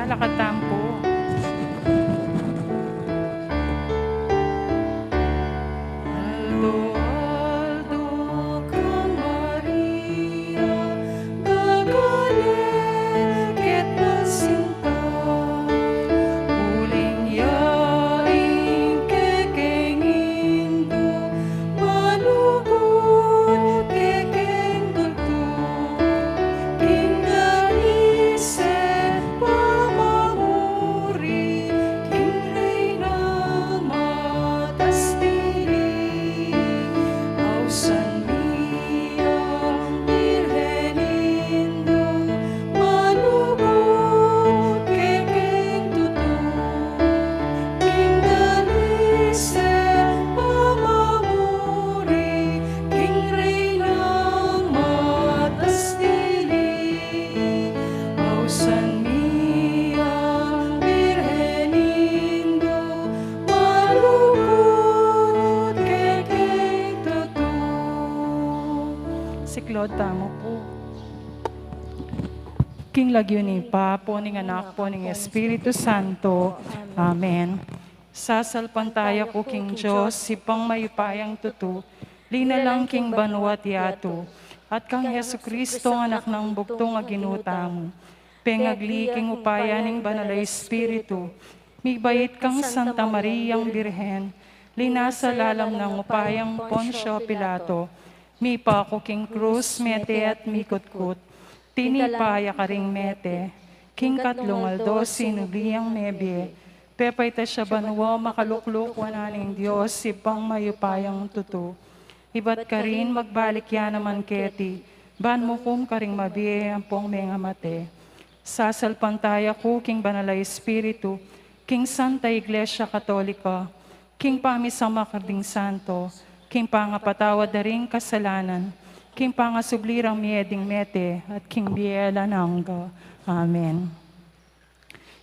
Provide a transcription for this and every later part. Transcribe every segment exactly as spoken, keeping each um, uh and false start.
Lakad tamu pu. Aldo-aldo kang Maria, gagaling ket masinta, uling ya ing kekeng Indu, malugud kekeng tutu, king dalis at pamamuri, king Reynang matas dili. Ausan mi yang Birhen Indu, malugud kekeng tutu, king dalis at pamamuri, king Reynang matas dili. Ausan mi yang Birhen Indu, malugud kekeng tutu. Siklaud tamu pu. King lagyu ning Ibpa, ampon ning Anak, ampon ning Espiritu Santo. Amen. Sasalpantaya ku king Dios, Ibpang mayupayang tutu, linalang king banua at yatu, at kang Jesucristo, Anak nang bugtung a Ginu tamu, pengagli king upaya ning Banal a Espiritu, mibait kang Santa Mariang Birhen, linasa lalam nang upayang Poncio Pilato, mipaku king krus, mete at mikutkut, tinipa ya karing mete, king katlung aldo sinubli yang mebie, pepaitas ya banua, makalukluk wanan ning Dios, Ibpang mayupayang tutu. Ibat karin magbalik ya naman keti, ban mukum karing mabie ampong mengamate. Sasalpantaya ku king Banal a Espiritu, king Santa Iglesia Katolika, king pamisamak ding santo, king pangapatawad da ring kasalanan, king pangasubli rang mie ding mete, at king bie alang angga. Amen.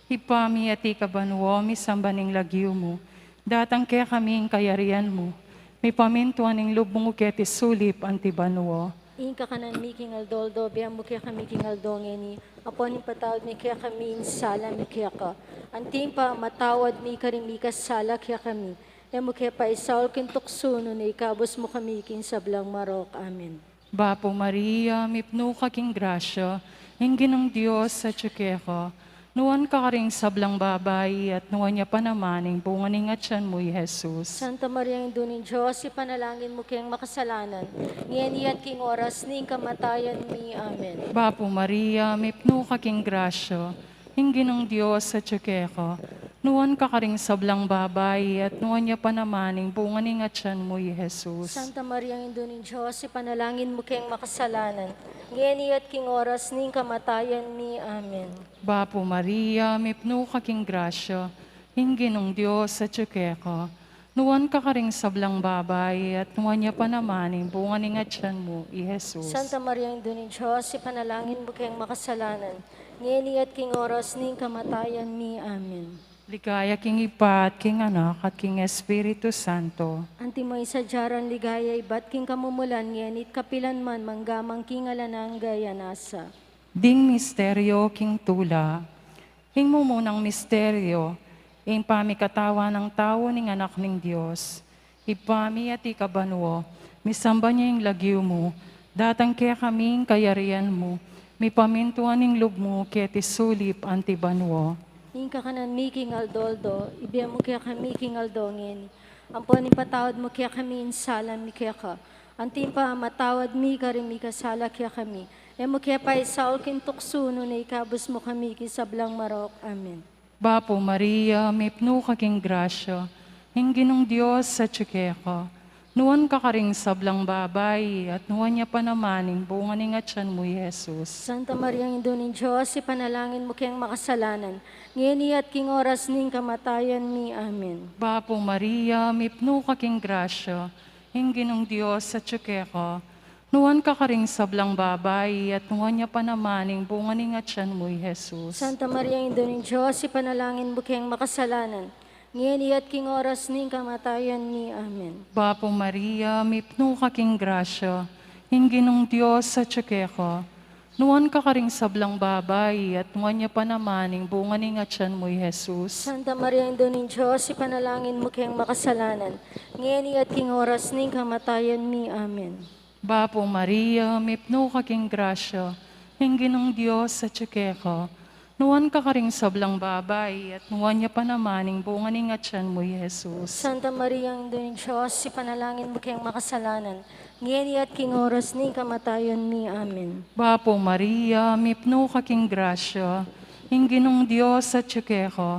Ibpa mi, atiu ka banua, misamban ing lagyu mu, datang kekami ing kayarian mu, mipamintuan ing lub mu keti sulip anti banua. Ing kakanan mi king aldo-aldo, ibie mu kekami king aldo ngeni, ampon ipatawad mu kekami ing sala mi keka, anti ing pamamatawad mi karing mikasala kekami. E mu ke paisaul king tuksu, nune ikabus mu kami king sablang marok. Amen. Bapu Maria, mipnu ka king grasya, ing Ginung Dios atyu keka. Nuan ka karing sablang babai, at nuan ya pa naman ing bunga ning atyan mu, i Jesus. Santa Maria, Indu ning Dios, ipanalangin mu keng makasalanan, ngeni at king oras ning kamatayan mi. Amen. Bapu Maria, mipnu ka king grasya, ing Ginung Dios atyu keka. Nuan ka karing sablang babai, at nuan ya pa naman ing bunga ning atyan mu, i Jesus. Santa Maria, Indu ning Dios, ipanalangin mu keng makasalanan, ngeni at king oras ning kamatayan mi. Amen. Bapu Maria, mipnu ka king grasya, ing Ginung Dios atyu keka. Nuan ka karing sablang babai, at nuan ya pa naman ing bunga ning atyan mu, i Jesus. Santa Maria, Indu ning Dios, ipanalangin mu keng makasalanan, ngeni at king oras ning kamatayan mi. Amen. Ligaya king Ibpa, at king Anak, at king Espiritu Santo. Antimo ing sadya rang ligaya ibat king kamumulan, ngeni at kapilan man, mangga man king alang angga. Amen. Ding misteryo king tula. Ing mumunang misteryo, ing pamikatawan nang tau ning Anak ning Dios. Ibpa mi, atiu ka banua, misamban ya ing lagyu mu, datang kekami ing kayarian mu, mipamintuan ing lub mu keti sulip anti banua. Ing kakanan mi king aldo-aldo, ibie mu kekami king aldo ngeni. Ampon ipatawad mu kekami ing sala mi keka, anti ing pamamatawad mi karing mikasala kekami. E mu ke paisaul king tuksu, nune ikabus mu kami king sablang marok. Amen. Bapu Maria, mipnu ka king grasya, ing Ginung Dios atyu keka. Nuan ka karing sablang babai, at nuan ya pa naman ing bunga ning atyan mu, i Jesus. Santa Maria, Indu ning Dios, ipanalangin mu keng makasalanan, ngeni at king oras ning kamatayan mi. Amen. Bapu Maria, mipnu ka king grasya, ing Ginung Dios atyu keka. Nuan ka karing sablang babai, at nuan ya pa naman ing bunga ning atyan mu, i Jesus. Santa Maria, Indu ning Dios, ipanalangin mu keng makasalanan, ngeni at king oras ning kamatayan mi. Amen. Bapu Maria, mipnu ka king grasya, ing Ginung Dios atyu keka. Nuan ka karing sablang babai, at nuan ya pa naman ing bunga ning atian mu, i Jesus. Santa Maria, Indu ning Dios, ipanalangin mu keng makasalanan, ngeni at king oras ning kamatayan mi. Amen. Bapu Maria, mipnu ka king grasya, ing Ginung Dios atyu keka. Nuan ka karing sablang babai, at nuan ya pa naman ing bunga ning atian mu, i Jesus. Santa Maria, Indu ning Dios, ipanalangin mu keng makasalanan, ngeni at king oras ning kamatayan mi. Amen. Bapu Maria, mipnu ka king grasya, ing Ginung Dios atyu keka.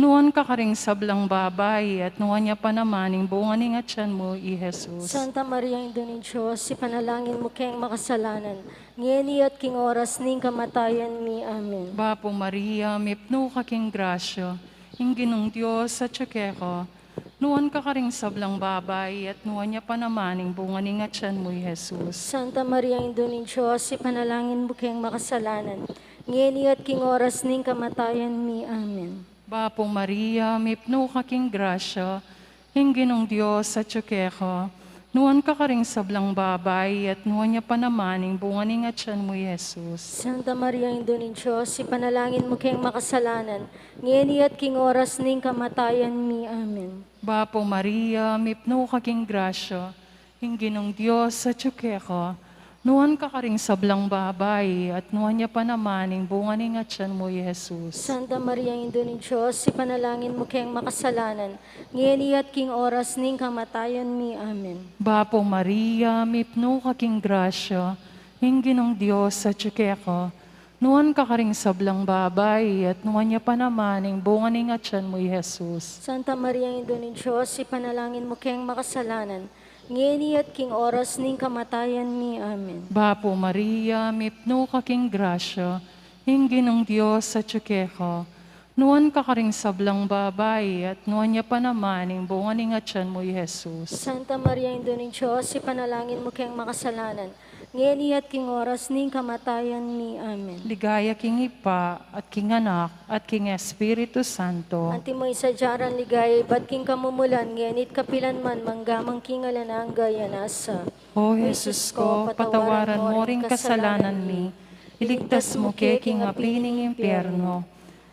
Nuan ka karing sablang babai, at nuan ya pa naman ing bunga ning atian mu, i Jesus. Santa Maria, Indu ning Dios, ipanalangin mu keng makasalanan, ngeni at king oras ning kamatayan mi. Amen. Bapu Maria, mipnu ka king grasya, ing Ginung Dios atyu keka. Nuan ka karing sablang babai, at nuan ya pa naman ing bunga ning atian mu, i Jesus. Santa Maria, Indu ning Dios, ipanalangin mu keng makasalanan, ngeni at king oras ning kamatayan mi. Amen. Bapu Maria, mipnu ka king grasya, ing Ginung Dios atyu keka. Nuan ka karing sablang babai, at nuan ya pa naman ing bunga ning atian mu, i Jesus. Santa Maria, Indu ning Dios, ipanalangin mu keng makasalanan, ngeni at king oras ning kamatayan mi. Amen. Bapu Maria, mipnu ka king grasya, ing Ginung Dios atyu keka. Nuan ka karing sablang babai, at nuan ya pa naman ing bunga ning atian mu, i Jesus. Santa Maria, Indu ning Dios, ipanalangin mu keng makasalanan, ngeni at king oras ning kamatayan mi. Amen. Bapu Maria, mipnu ka king grasya, ing Ginung Dios atyu keka. Nuan ka karing sablang babai, at nuan ya pa naman ing bunga ning atian mu, i Jesus. Santa Maria, Indu ning Dios, ipanalangin mu keng makasalanan, ngeni at king oras ning kamatayan mi. Amen. Bapu Maria, mipnu ka king grasya, ing Ginung Dios atyu keka. Nuan ka karing sablang babai, at nuan ya pa naman ing bunga ning atian mu, i Jesus. Santa Maria, Indu ning Dios, ipanalangin mu keng makasalanan, ngeni at king oras ning kamatayan mi. Amen. Ligaya king Ibpa, at king Anak, at king Espiritu Santo. Antimo ing sadya nang ligaya ibat king kamumulan, ngeni at kapilan man, mangga man king alang angga. Amen. O Jesus ko, patawaran mo ring kasalanan mi, iligtas mu ke king api ning impyerno,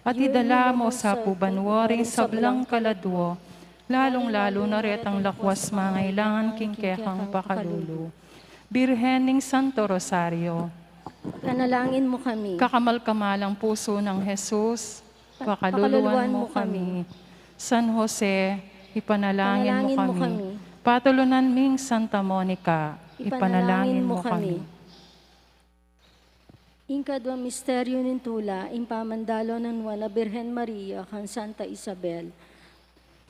at idala mo sa pu banua ring sablang kaladua, lalung-lalu na retang lakuas mangailangan king kekang pakalulu. Birhen ning Santo Rosario, panalangin mu kami. Kakamal-kamalang pusu nang Jesus, pakaluluan mu kami. San Jose, ipanalangin mu kami. Patulunan ming Santa Monica, ipanalangin mu kami. Ing kadwang misteryu ning tula, ing pamandalo nang Nuan a Birhen Maria kang Santa Isabel.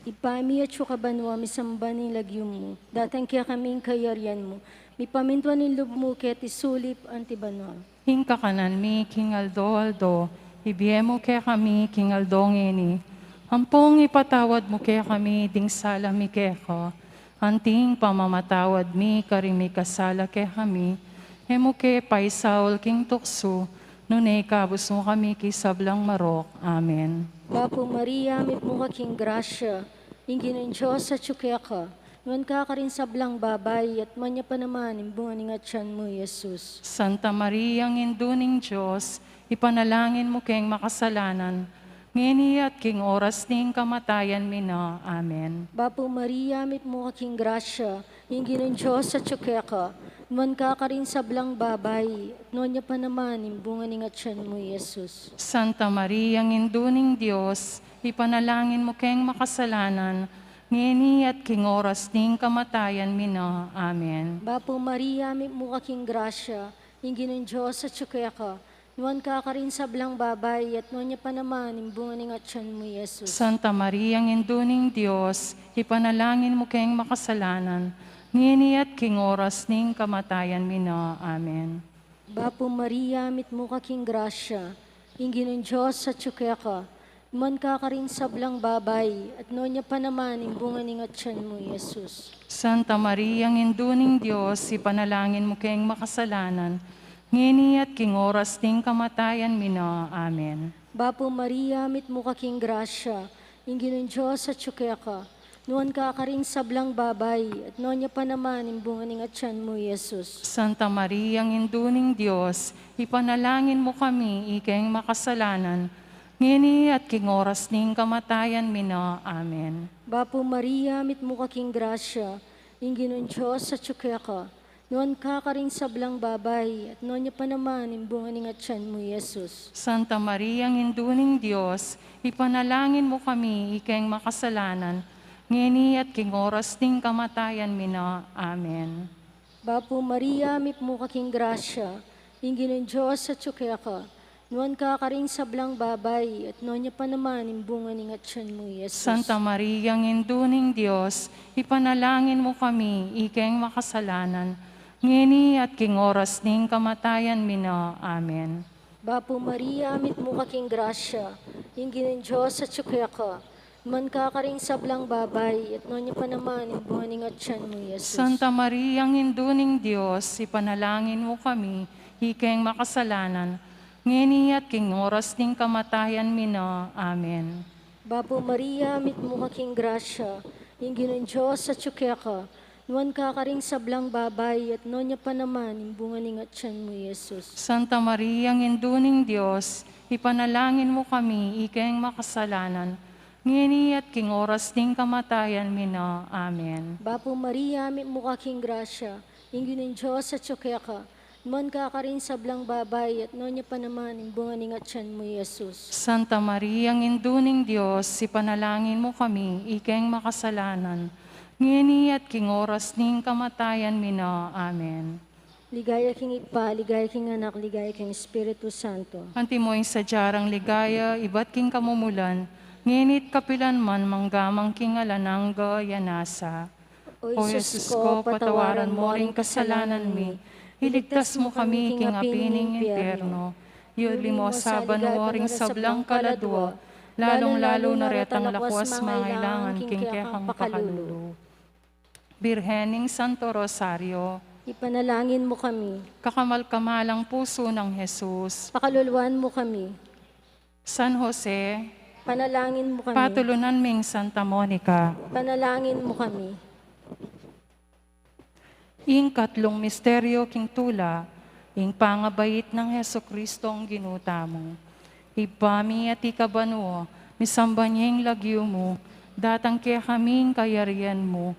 Ibpa mi, atsu ka banua, misamban ing lagyu mu, datang kekami ing kayarian mu, mipamintuan ing lub mu keti sulip anti banua. Ing kakanan mi king aldo-aldo, ibie mu kekami king aldo ngeni. Ampong ipatawad mu kekami ding sala mi keka, anti ing pamamatawad mi karing mikasala kekami. E mu ke paisaul king tuksu, nune ikabus mu kami king sablang marok. Amen. Bapu Maria, mipnu ka king grasya, ing Ginung Dios atsu keka. Nuan ka karing sablang babai, at nuan ya pa naman ing bunga ning atian mu, i Jesus. Santa Maria, Indu ning Dios, ipanalangin mu keng makasalanan, ngeni at king oras ning kamatayan mi na. Amen. Bapu Maria, mipnu ka king grasya, ing Ginung Dios atsu keka. Nuan ka karing sablang babai, at nuan ya pa naman ing bunga ning atian mu, i Jesus. Santa Maria, Indu ning Dios, ipanalangin mu keng makasalanan, ngeni at king oras ning kamatayan mi na. Amen. Bapu Maria, mipnu ka king grasya, ing Ginung Dios atsu keka. Nuan ka karing sablang babai, at nuan ya pa naman ing bunga ning atian mu, i Jesus. Santa Maria, Indu ning Dios, ipanalangin mu keng makasalanan, ngeni at king oras ning kamatayan mi na. Amen. Bapu Maria, mitmu ka king grasya, ing Ginung Dios atyu keka. Nuan ka karing sablang babai, at nuan ya pa naman ing bunga ning atian mu, i Jesus. Santa Maria, Indu ning Dios, ipanalangin mu keng makasalanan, ngeni at king oras ning kamatayan mi na. Amen. Bapu Maria, mitmu ka king grasya, ing Ginung Dios atyu keka. Nuan ka karing sablang babai, at nuan ya pa naman ing bunga ning atyan mu, Jesus. Santa Maria, Indu ning Dios, ipanalangin mu kami ikeng makasalanan, ngeni at king oras ning kamatayan mi na. Amen. Bapu Maria, mitmu ka king grasya, ing Ginung Dios atyu keka. Nuan ka karing sablang babai, at nuan ya pa naman ing bunga ning atyan mu, Jesus. Santa Maria, Indu ning Dios, ipanalangin mu kami ikeng makasalanan, ngeni at king oras ning kamatayan mi na. Amen. Bapu Maria, mitmu ka king grasya, ing Ginung Dios atyu keka. Nuan ka karing sablang babai, at nuan ya pa naman ing bunga ning atyan mu, Jesus. Santa Maria, Indu ning Dios, ipanalangin mu kami ikeng makasalanan, ngeni at king oras ning kamatayan mi na. Amen. Bapu Maria, mitmu ka king grasya, ing Ginung Dios atyu keka. Nuan ka karing sablang babai, at nuan ya pa naman ing bunga ning atyan mu, Jesus. Santa Maria, Indu ning Dios, ipanalangin mu kami ikeng makasalanan, ngeni at king oras ning kamatayan mi na. Amen. Bapu Maria, mitmu ka king grasya, ing Ginung Dios atyu keka. Nuan ka karing sablang babai, at nuan ya pa naman ing bunga ning atyan mu, Jesus. Santa Maria, Indu ning Dios, ipanalangin mu kami ikeng makasalanan, ngeni at king oras ning kamatayan mi na. Amen. Bapu Maria, mitmu ka king grasya, ing Ginung Dios atyu keka. Nuan ka karing sablang babai, at nuan ya pa naman ing bunga ning atyan mu, Jesus. Santa Maria, Indu ning Dios, ipanalangin mu kami ikeng makasalanan, ngeni at king oras ning kamatayan mi na. Amen. Ligaya king Ibpa, ligaya king Anak, ligaya king Espiritu Santo. Antimo ing sadya rang ligaya ibat king kamumulan, ngeni at kapilan man, mangga man king alang angga. Amen. O Jesus ko, patawaran mo ring kasalanan mi, iligtas mu kami king api ning impyerno, iuli mu sa banua ring sablang kaladua, lalung-lalu na retang lakuas mangailangan king kekang pakalulu. Birhen ning Santo Rosario, ipanalangin mu kami. Kakamal-kamalang pusu nang Jesus, pakaluluan mu kami. San Jose, panalangin mu kami. Patulunan ming Santa Monica, panalangin mu kami. Ing katlung misteryo king tula, ing pangabait nang Jesucristong Ginu tamu. Ibpa mi, atiu ka banua, misamban ya ing lagyu mu, datang kekami ing kayarian mu,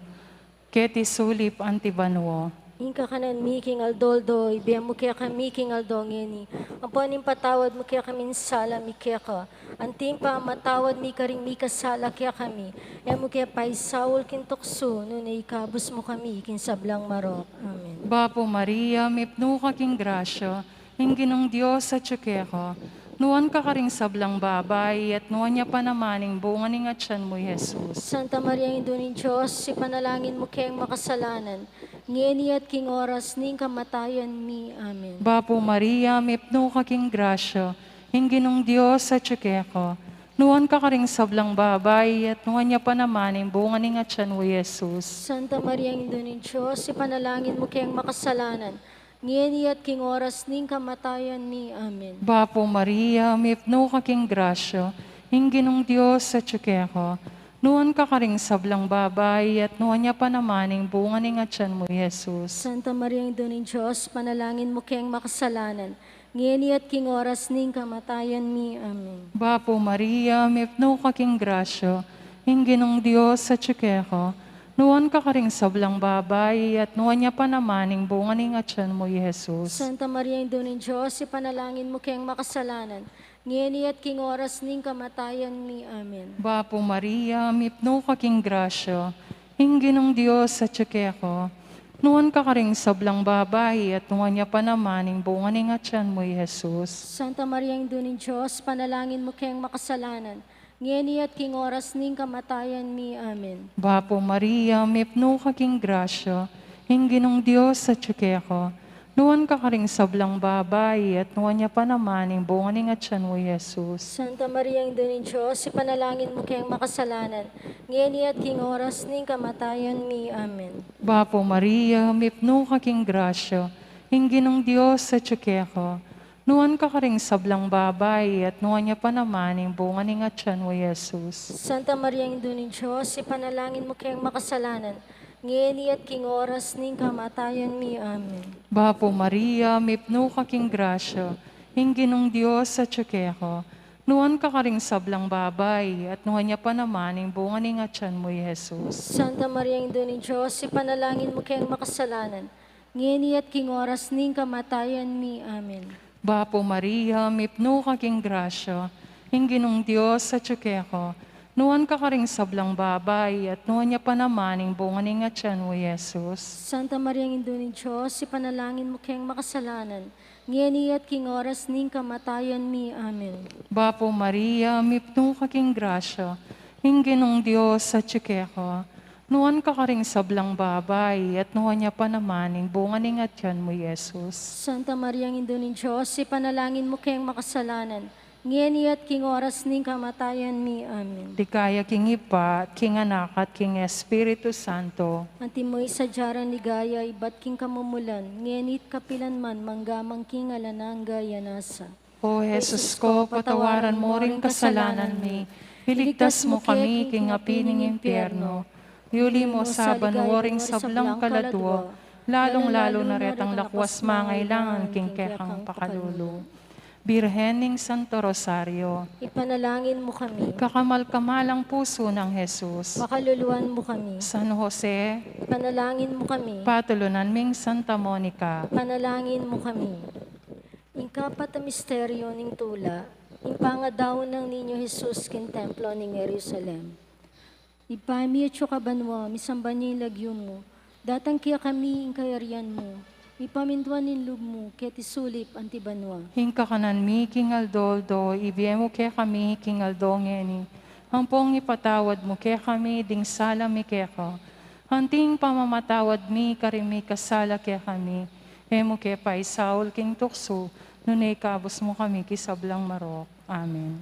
keti sulip anti banua. Ing kakanan mi king aldo-aldo, ibie mu kekami king aldo ngeni. Ampon ipatawad mu kekami ing sala mi keka, anti ing pamamatawad mi karing mikasala kekami. E mu ke paisaul king tuksu, nune ikabus mu kami king sablang marok. Amen. Bapu Maria, mipnu ka king grasya, ing Ginung Dios atyu keka. Nuan ka karing sablang babai, at nuan ya pa naman ing bunga ning atyan mu, Jesus. Santa Maria, Indu ning Dios, ipanalangin mu keng makasalanan, ngeni at king oras ning kamatayan mi. Amen. Bapu Maria, mipnu ka king grasya, ing Ginung Dios atyu keka. Nuan ka karing sablang babai, at nuan ya pa naman ing bunga ning atyan mu, Jesus. Santa Maria, Indu ning Dios, ipanalangin mu keng makasalanan, ngeni at king oras ning kamatayan mi. Amen. Bapu Maria, mipnu ka king grasya, ing Ginung Dios atyu keka. Nuan ka karing sablang babai, at nuan ya pa naman ing bunga ning atyan mu, Jesus. Santa Maria, Indu ning Dios, panalangin mu keng makasalanan, ngeni at king oras ning kamatayan mi. Amen. Bapu Maria, mipnu ka king grasya, ing Ginung Dios atyu keka. Nuan ka karing sablang babai, at nuan ya pa naman ing bunga ning atyan mu, Jesus. Santa Maria, Indu ning Dios, ipanalangin mu keng makasalanan, ngeni at king oras ning kamatayan mi. Amen. Bapu Maria, mipnu ka king grasya, ing Ginung Dios atyu keka. Nuan ka karing sablang babai, at nuan ya pa naman ing bunga ning atyan mu, Jesus. Santa Maria, Indu ning Dios, panalangin mu keng makasalanan, ngeni at king oras ning kamatayan mi. Amen. Bapu Maria, mipnu ka king grasya, ing Ginung Dios atyu keka. Nuan ka karing sablang babai, at nuan ya pa naman ing bunga ning atyan mu, Jesus. Santa Maria, Indu ning Dios, ipanalangin mu keng makasalanan, ngeni at king oras ning kamatayan mi. Amen. Bapu Maria, mipnu ka king grasya, ing Ginung Dios atyu keka. Nuan ka karing sablang babai, at nuan ya pa naman ing bunga ning atian mu, Jesus. Santa Maria, Indu ning Dios, ipanalangin mu keng makasalanan, ngeni at king oras ning kamatayan mi. Amen. Bapu Maria, mipnu ka king grasya, ing Ginung Dios atyu keka. Nuan ka karing sablang babai, at nuan ya pa naman ing bunga ning atian mu, Jesus. Santa Maria, Indu ning Dios, ipanalangin mu keng makasalanan, ngeni at king oras ning kamatayan mi. Amen. Bapu Maria, mipnu ka king grasya, ing Ginung Dios atyu keka. Nuan ka karing sablang babai, at nuan ya pa naman ing bunga ning atian mu, Jesus. Santa Maria, Indu ning Dios, ipanalangin mu keng makasalanan, ngeni at king oras ning kamatayan mi. Amen. Bapu Maria, mipnu ka king grasya, ing Ginung Dios atyu keka. Nuan ka karing sablang babai, at nuan ya pa naman ing bunga ning atian mu, Jesus. Santa Maria, Indu ning Dios, ipanalangin mu keng makasalanan, ngeni at king oras ning kamatayan mi. Amen. Ligaya king Ibpa, king Anak, at king Espiritu Santo. Antimo ing sadya rang ligaya ibat king kamumulan, ngeni at kapilan man, mangga man king alang angga. Amen. O Jesus ko, patawaran mu ring kasalanan mi, iligtas mu kami king api ning impyerno, yuli mu sa banua ring sablang kaladua, lalung-lalu na retang lakwas mangailangan king kekang pakalulu. Birhen ning Santo Rosario, ipanalangin mu kami. Kakamal-kamalang pusu nang Jesus, pakaluluan mu kami. San Jose, ipanalangin mu kami. Patulunan ming Santa Monica, ipanalangin mu kami. Ing kapat a misteryo ning tula, ing pangadaun nang Niño Jesus king templo ning Jerusalem. Ibpa mi atsu ka banua, misamban ya ing lagyu mu, datang kekami ing kayarian mu, mipamintuan ing lub mu keti sulip anti banua. Ing kakanan mi king aldo-aldo ibie mu kekami king aldo ngeni, ampong ipatawad mu kekami ding sala mi keka, anti ing pamamatawad mi karing mikasala kekami, e mu ke paisaul king tuksu, nune ikabus mu kami king sablang marok. Amen.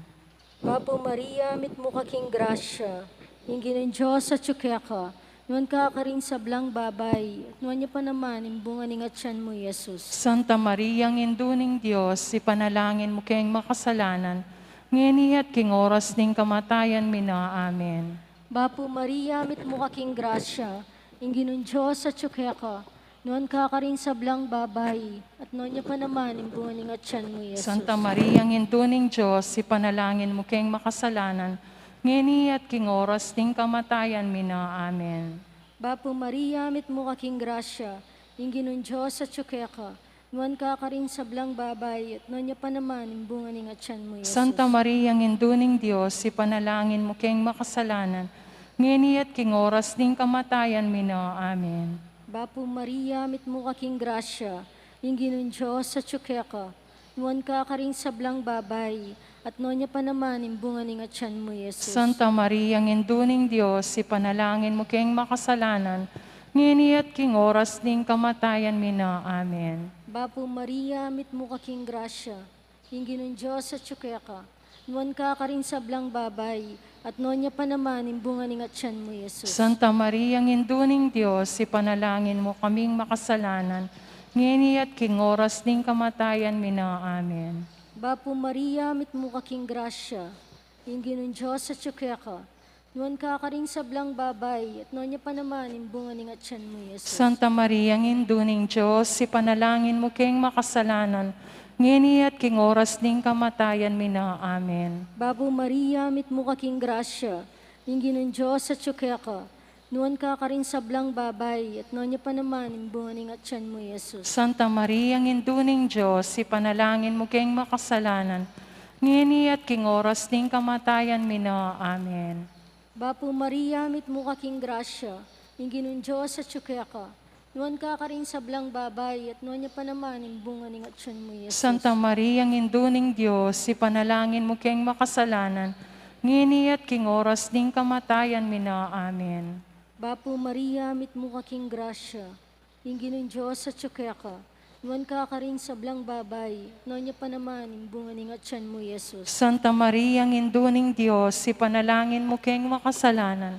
Bapu Maria, mitmu ka king grasya, ing Ginung Dios atyu keka, nuan ka karing sablang babai, at nuan ya pa naman ing bunga ning atian mu, Jesus. Santa Maria, Indu ning Dios, ipanalangin mu keng makasalanan, ngeni at king oras ning kamatayan mi na. Amen. Bapu Maria, mitmu ka king grasya, ing Ginung Dios atyu keka, nuan ka karing sablang babai, at nuan ya pa naman ing bunga ning atian mu, Jesus. Santa Maria, Indu ning Dios, ipanalangin mu keng makasalanan, ngeni at king oras ning kamatayan mi na. Amen. Bapu Maria, mitmu ka king grasya, ing Ginung Dios atyu keka, nuan ka karing sablang babai, at nuan ya pa naman ing bunga ning atian mu, Jesus. Santa Maria, Indu ning Dios, ipanalangin mu keng makasalanan, ngeni at king oras ning kamatayan mi na. Amen. Bapu Maria, mitmu ka king grasya, ing Ginung Dios atyu keka, nuan ka karing sablang babai, at nuan ya pa naman ing bunga ning atian mu, Jesus. Santa Maria, Indu ning Dios, ipanalangin mu keng makasalanan, ngeni at king oras ning kamatayan mi na. Amen. Bapu Maria, mitmu ka king grasya, ing Ginung Dios atyu keka, nuan ka karing sablang babai, at nuan ya pa naman ing bunga ning atian mu, Jesus. Santa Maria, Indu ning Dios, ipanalangin mu kaming makasalanan, ngeni at king oras ning kamatayan mi na. Amen. Bapu Maria, mitmu ka king grasya, ing Ginung Dios atyu keka, nuan ka karing sablang babai, at nuan ya pa naman ing bunga ning atian mu, Jesus. Santa Maria, Indu ning Dios, ipanalangin mu keng makasalanan, ngeni at king oras ning kamatayan mi na. Amen. Bapu Maria, mitmu ka king grasya, ing Ginung Dios atyu keka, nuan ka karing sablang babai, at nuan ya pa naman ing bunga ning atian mu, Jesus. Santa Maria, Indu ning Dios, ipanalangin mu keng makasalanan, ngeni at king oras ning kamatayan mi na. Amen. Bapu Maria, mitmu ka king grasya, ing Ginung Dios atyu keka, nuan ka karing sablang babai, at nuan ya pa naman ing bunga ning atian mu, Jesus. Santa Maria, Indu ning Dios, ipanalangin mu keng makasalanan, ngeni at king oras ning kamatayan mi na. Amen. Bapu Maria, mitmu ka king grasya, ing Ginung Dios atyu keka, nuan ka karing sablang babai, nuan ya pa naman ing bunga ning atian mu, Jesus. Santa Maria, Indu ning Dios, ipanalangin mu keng makasalanan,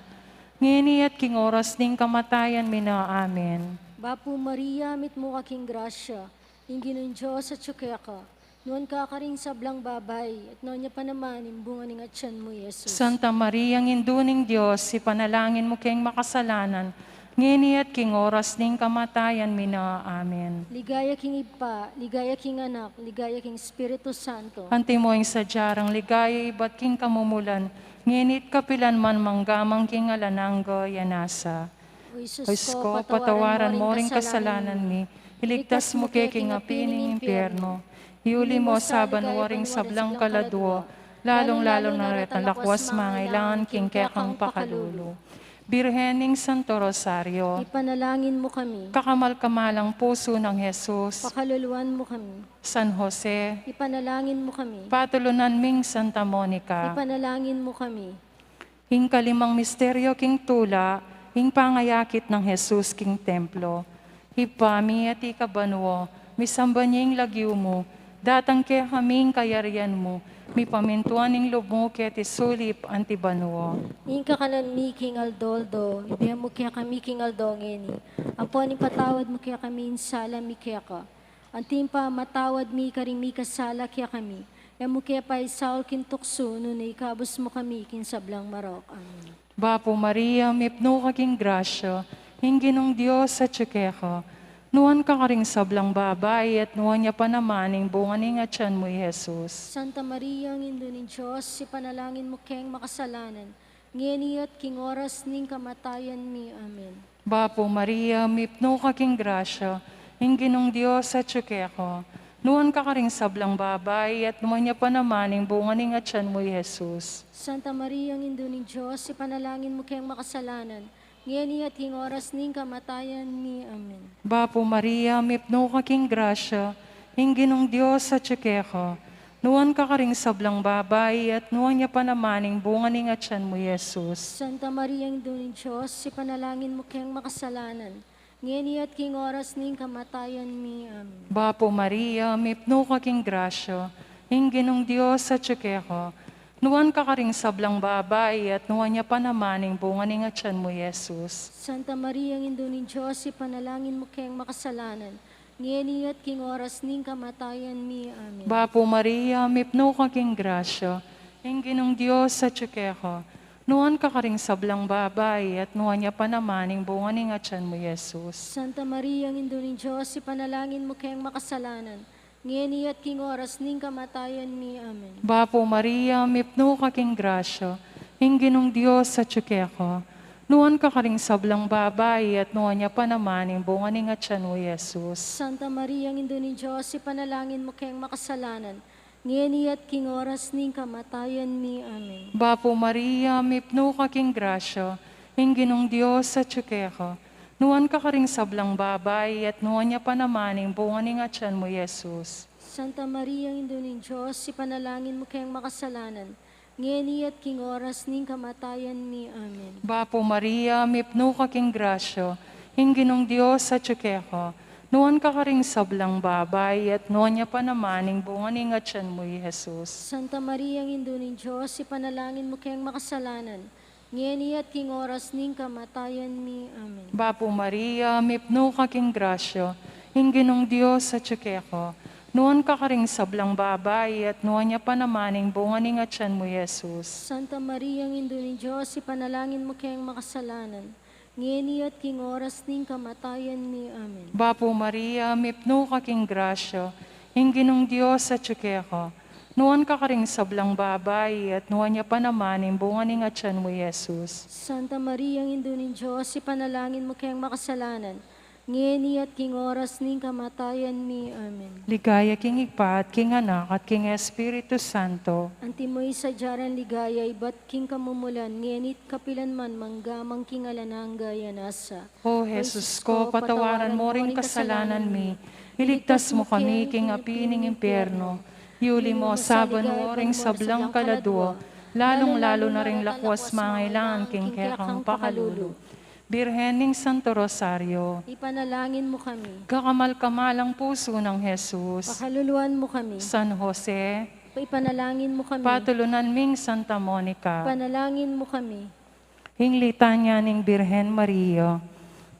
ngeni at king oras ning kamatayan mi na. Amen. Bapu Maria, mitmu ka king grasya, ing Ginung Dios atyu keka, Nuan ka karing sablang babai, at nuan ya pa naman ing bunga ning atyan mu, Jesus. Santa Maria, Indu ning Dios, ipanalangin mu keng makasalanan, ngeni at king oras ning kamatayan mi na. Amen. Ligaya king Ibpa, ligaya king Anak, ligaya king Espiritu Santo. Antimo ing sadya rang ligaya ibat king kamumulan, ngeni at kapilan man, mangga man king alang angga. Amen. O Jesus ko, patawaran mo ring kasalanan mi, iligtas mu ke king api ning impyerno, iuli mu sa banua ring sablang kaladua, lalung-lalu na retang lakuas mangailangan king kekang pakalulu. Birhen ning Santo Rosario, ipanalangin mu kami. Kakamal-kamalang pusu nang Jesus, pakaluluan mu kami. San Jose, ipanalangin mu kami. Patulunan ming Santa Monica, ipanalangin mu kami. Ing kalimang misteryo king tula, ing pangayakit nang Jesus king templo. Ibpa mi, atiu ka banua, misamban ya ing lagyu mu, datang kekami ing kayarian mu, mipamintuan ing lub mu keti sulip anti banua. Ing kakanan mi king aldo-aldo, ibie mu kekami king aldo ngeni. Ampon ipatawad mu kekami ing sala mi keka, anti ing pamamatawad mi karing mikasala kekami. E mu ke paisaul king tuksu, nune ikabus mu kami king sablang marok. Amen. Bapu Maria, mipnu ka king grasya, ing Ginung Dios atyu keka. Nuan ka karing sablang babai, at nuan ya pa naman ing bunga ning atyan mu, i Jesus. Santa Maria, Indu ning Dios, ipanalangin mu keng makasalanan, ngeni at king oras ning kamatayan mi. Amen. Bapu Maria, mipnu ka king grasya, ing Ginung Dios atyu keka. Nuan ka karing sablang babai, at nuan ya pa naman ing bunga ning atyan mu, i Jesus. Santa Maria, Indu ning Dios, ipanalangin mu keng makasalanan, ngeni at king oras ning kamatayan mi. Amen. Bapu Maria, mipnu ka king grasya, ing Ginung Dios atyu keka. Nuan ka karing sablang babai, at nuan ya pa naman ing bunga ning atyan mu, i Jesus. Santa Maria, Indu ning Dios, ipanalangin mu keng makasalanan, ngeni at king oras ning kamatayan mi. Amen. Bapu Maria, mipnu ka king grasya, ing Ginung Dios atyu keka. Nuan ka karing sablang babai, at nuan ya pa naman ing bunga ning atyan mu, i Jesus. Santa Maria, Indu ning Dios, ipanalangin mu keng makasalanan, ngeni at king oras ning kamatayan mi. Amen. Bapu Maria, mipnu ka king grasya, ing Ginung Dios atyu keka. Nuan ka karing sablang babai, at nuan ya pa naman ing bunga ning atyan mu, i Jesus. Santa Maria, Indu ning Dios, ipanalangin mu keng makasalanan, ngeni at king oras ning kamatayan mi. Amen. Bapu Maria, mipnu ka king grasya, ing Ginung Dios atyu keka. Nuan ka karing sablang babai, at nuan ya pa naman ing bunga ning atyan mu, i Jesus. Santa Maria, Indu ning Dios, ipanalangin mu keng makasalanan, ngeni at king oras ning kamatayan mi. Amen. Bapu Maria, mipnu ka king grasya, ing Ginung Dios atyu keka. Nuan ka karing sablang babai, at nuan ya pa naman ing bunga ning atyan mu, i Jesus. Santa Maria, Indu ning Dios, ipanalangin mu keng makasalanan, ngeni at king oras ning kamatayan mi. Amen. Bapu Maria, mipnu ka king grasya, ing Ginung Dios atyu keka. Nuan ka karing sablang babai, at nuan ya pa naman ing bunga ning atyan mu, i Jesus. Santa Maria, Indu ning Dios, ipanalangin mu keng makasalanan, ngeni at king oras ning kamatayan mi. Amen. Bapu Maria, mipnu ka king grasya, ing Ginung Dios atyu keka. Nuan ka karing sablang babai, at nuan ya pa naman ing bunga ning atyan mu, i Jesus. Santa Maria, Indu ning Dios, ipanalangin mu keng makasalanan, ngeni at king oras ning kamatayan mi. Amen. Bapu Maria, mipnu ka king grasya, ing Ginung Dios atyu keka. Nuan ka karing sablang babai, at nuan ya pa naman ing bunga ning atyan mu, i Jesus. Santa Maria, Indu ning Dios, ipanalangin mu keng makasalanan, ngeni at king oras ning kamatayan mi. Amen. Ligaya king Ibpa, at king Anak, at king Espiritu Santo. Antimo ing sadya rang ligaya ibat king kamumulan, ngeni at kapilan man, mangga man king alang angga. Amen. O Jesus ko, patawaran mo ring kasalanan mi, iligtas mu kami king api ning impyerno, iuli mu sa banua ring sablang kaladua, lalung-lalu na ring lakuas mangailangan king kekang pakalulu. Birhen ning Santo Rosario, ipanalangin mu kami. Kakamal-kamalang pusu nang Jesus, pakaluluan mu kami. San Jose, ipanalangin mu kami. Patulunan ming Santa Monica, ipanalangin mu kami. Ing Litanya ning Birhen Maria.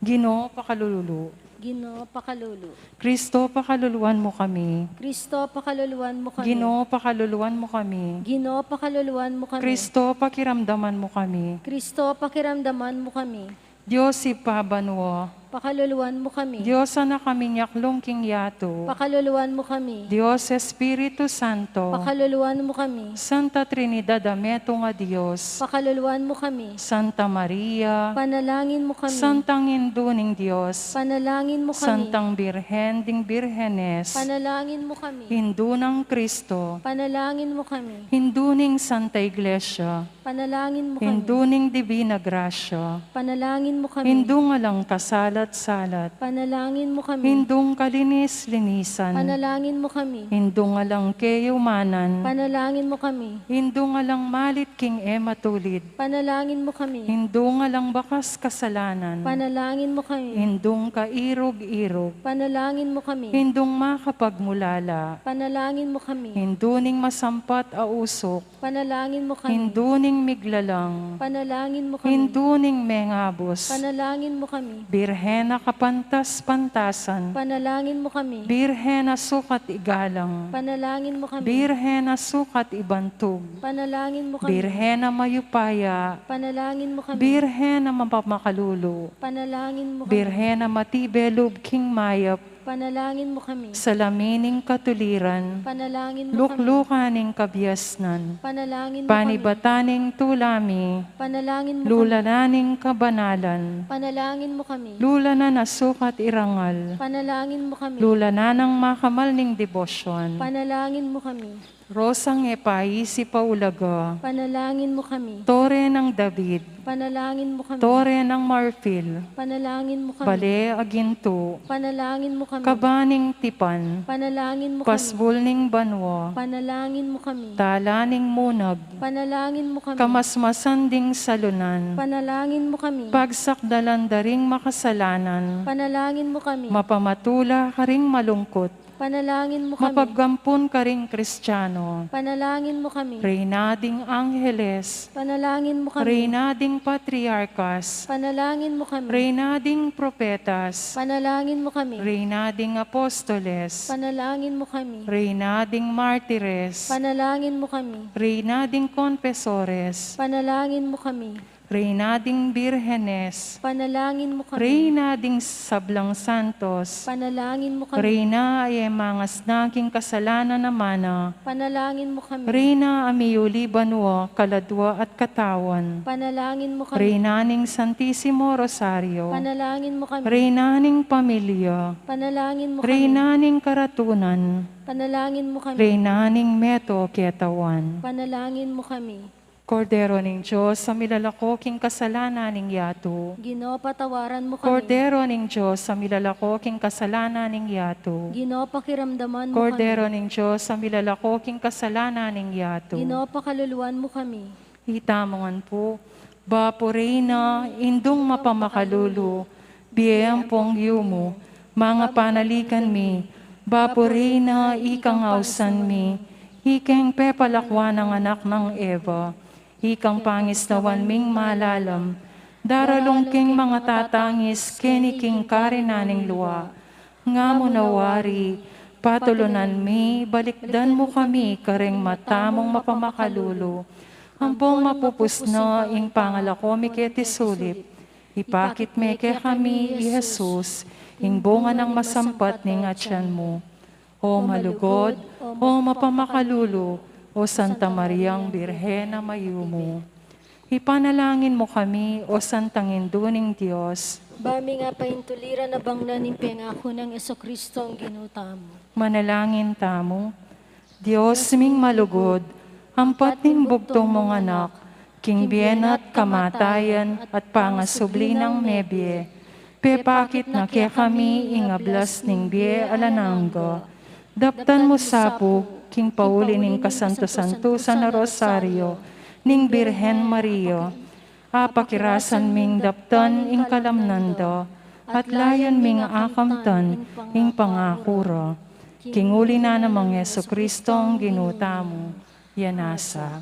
Ginu, pakalulu. Ginu, pakalulu. Kristo, pakaluluan mu kami. Kristo, pakaluluan mu kami. Ginu, pakaluluan mu kami. Ginu, pakaluluan mu kami. Kristo, pakiramdaman mu kami. Kristo, pakiramdaman mu kami. Dios Ibpa banua, pakaluluan mu kami. Dios Anak a minyaklung king yatu, pakaluluan mu kami. Dios Espiritu Santo, pakaluluan mu kami. Santa Trinidad a metung a Dios, pakaluluan mu kami. Santa Maria, panalangin mu kami. Santang Indu ning Dios, panalangin mu kami. Santang Birhen ding Birhenes, panalangin mu kami. Indu nang Kristo, panalangin mu kami. Indu ning Santa Iglesia, panalangin mu kami. Indu ning Divina Grasya, panalangin mu kami. Indung alang kasalat-salat, panalangin mu kami. Indung kalinis-linisan, panalangin mu kami. Indung alang keyumanan, panalangin mu kami. Indung alang malit king e matulid, panalangin mu kami. Indung alang bakas kasalanan, panalangin mu kami. Indung kairug-irug, panalangin mu kami. Indung makapagmulala, panalangin mu kami. Indu ning masampat a usuk, panalangin mu kami. Indu ning miglalang, panalangin mu kami. Indu ning mengabus, panalangin mu kami. Birhen a kapantas-pantasan, panalangin mu kami. Birhen a sukat igalang, panalangin mu kami. Birhen a sukat ibantug, panalangin mu kami. Birhen a mayupaya, panalangin mu kami. Birhen a mapamakalulu, panalangin mu kami. Birhen a matibe lub king mayap, panalangin mu kami. Salamin ning katuliran, panalangin mu kami. Luklukan ning kabiasnan, panalangin mu kami. Panibatan ning tula mi, panalangin mu kami. Lulanan ning kabanalan, panalangin mu kami. Lulanan a sukat irangal, panalangin mu kami. Lulanan a makamal ning debosyon, panalangin mu kami. Rosang e paisip a ulaga, panalangin mu kami. Tore nang David, panalangin mu kami. Tore nang marfil, panalangin mu kami. Bale a gintu, panalangin mu kami. Kaba ning tipan, panalangin mu kami. Pasbul ning banua, panalangin mu kami. Tala ning munag, panalangin mu kami. Kamasmasan ding salunan, panalangin mu kami. Pagsakdalan da ring makasalanan, panalangin mu kami. Mapamatula karing malungkut, panalangin mu kami. Mapagampun karing Kristiano, panalangin mu kami. Reyna ding Angeles, panalangin mu kami. Reyna ding Patriarkas, panalangin mu kami. Reyna ding Propetas, panalangin mu kami. Reyna ding Apostoles, panalangin mu kami. Reyna ding Martires, panalangin mu kami. Reyna ding Konfesores, panalangin mu kami. Reyna ding Birhenes, panalangin mu kami. Reyna ding sablang santos, panalangin mu kami. Reyna a e mangasna king kasalanan a mana, panalangin mu kami. Reyna a miyuli banua, kaladua at katawan, panalangin mu kami. Reyna ning Santisimo Rosario, panalangin mu kami. Reyna ning pamilya, panalangin mu kami. Reyna ning karatunan, panalangin mu kami. Reyna ning meto ketawan, panalangin mu kami. Kordero ning Dios a milalako king kasalanan ning yatu, Ginu, patawaran mu kami. Kordero ning Dios a milalako king kasalanan ning yatu, Ginu, pakiramdaman mu kami. Kordero ning Dios a milalako king kasalanan ning yatu, Ginu, pakaluluan mu kami. Itamu ngan pu. Bapu Reyna, Indung mapamakalulu, bie ampong yumu, mangapanaligan mi, Bapu Reyna, ikang ausan mi, ikeng pepalakuan nang anak nang Eva, ikang pangisnawan ming malalam, daralung king mangatatangis keni king karinan ning lua. Nga mu na wari, patulunan mi, balikdan mu kami kareng mata mung mapamakalulu, ampong mapupus na ing pangalako mi keti sulip, ipakit me kekami i Jesus, ing bunga nang masampat ning atian mu. O malugud, o mapamakalulu, o Santa Mariang Birhen a mayumu. Ipanalangin mu kami, o Santang Indu ning Dios. Ba ming apaintuliran a bangnan ing pengaku nang Jesucristo a Ginu tamu. Manalangin tamu. Dios ming malugud, ampat ning bugtung mung Anak, king bie na't kamatayan at pangasubli nang mebie, pepakit na kekami ing ablas ning bie alang angga. Daptan mu sa pu, king pauli ning kasantu-santusan a Rosario ning Birhen Maria, apakirasan ming daptan ing kalamnan da, at layun ming akamtan ing pangaku ra. King uli na nang Jesucristo a Ginu tamu. Yan nasa.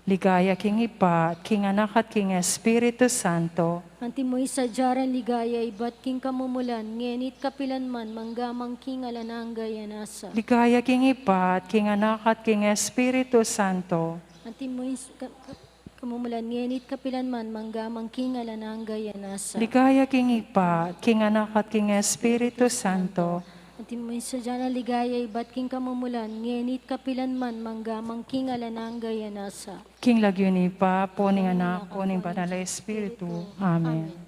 Ligaya king Ibpa, king Anak, at king Espiritu Santo. Antimo ing sadya rang ligaya ibat king kamumulan, ngeni't kapilanman, mangga man king alang angga. Amen. Ligaya king Ibpa, at king Anak, at king Espiritu Santo. Antimo ing s-, ka-, ka-, kamumulan, ngeni't kapilanman, mangga man king alang angga. Amen. Ligaya king Ibpa, at king Anak, at king Espiritu Santo. Antimo ing sadya rang ligaya ibat king kamumulan, ngeni't kapilanman, mangga man king alang angga. Amen. King lagyu ning Ibpa, ampon ning Anak, ampon ning Banal a Espiritu. Amen.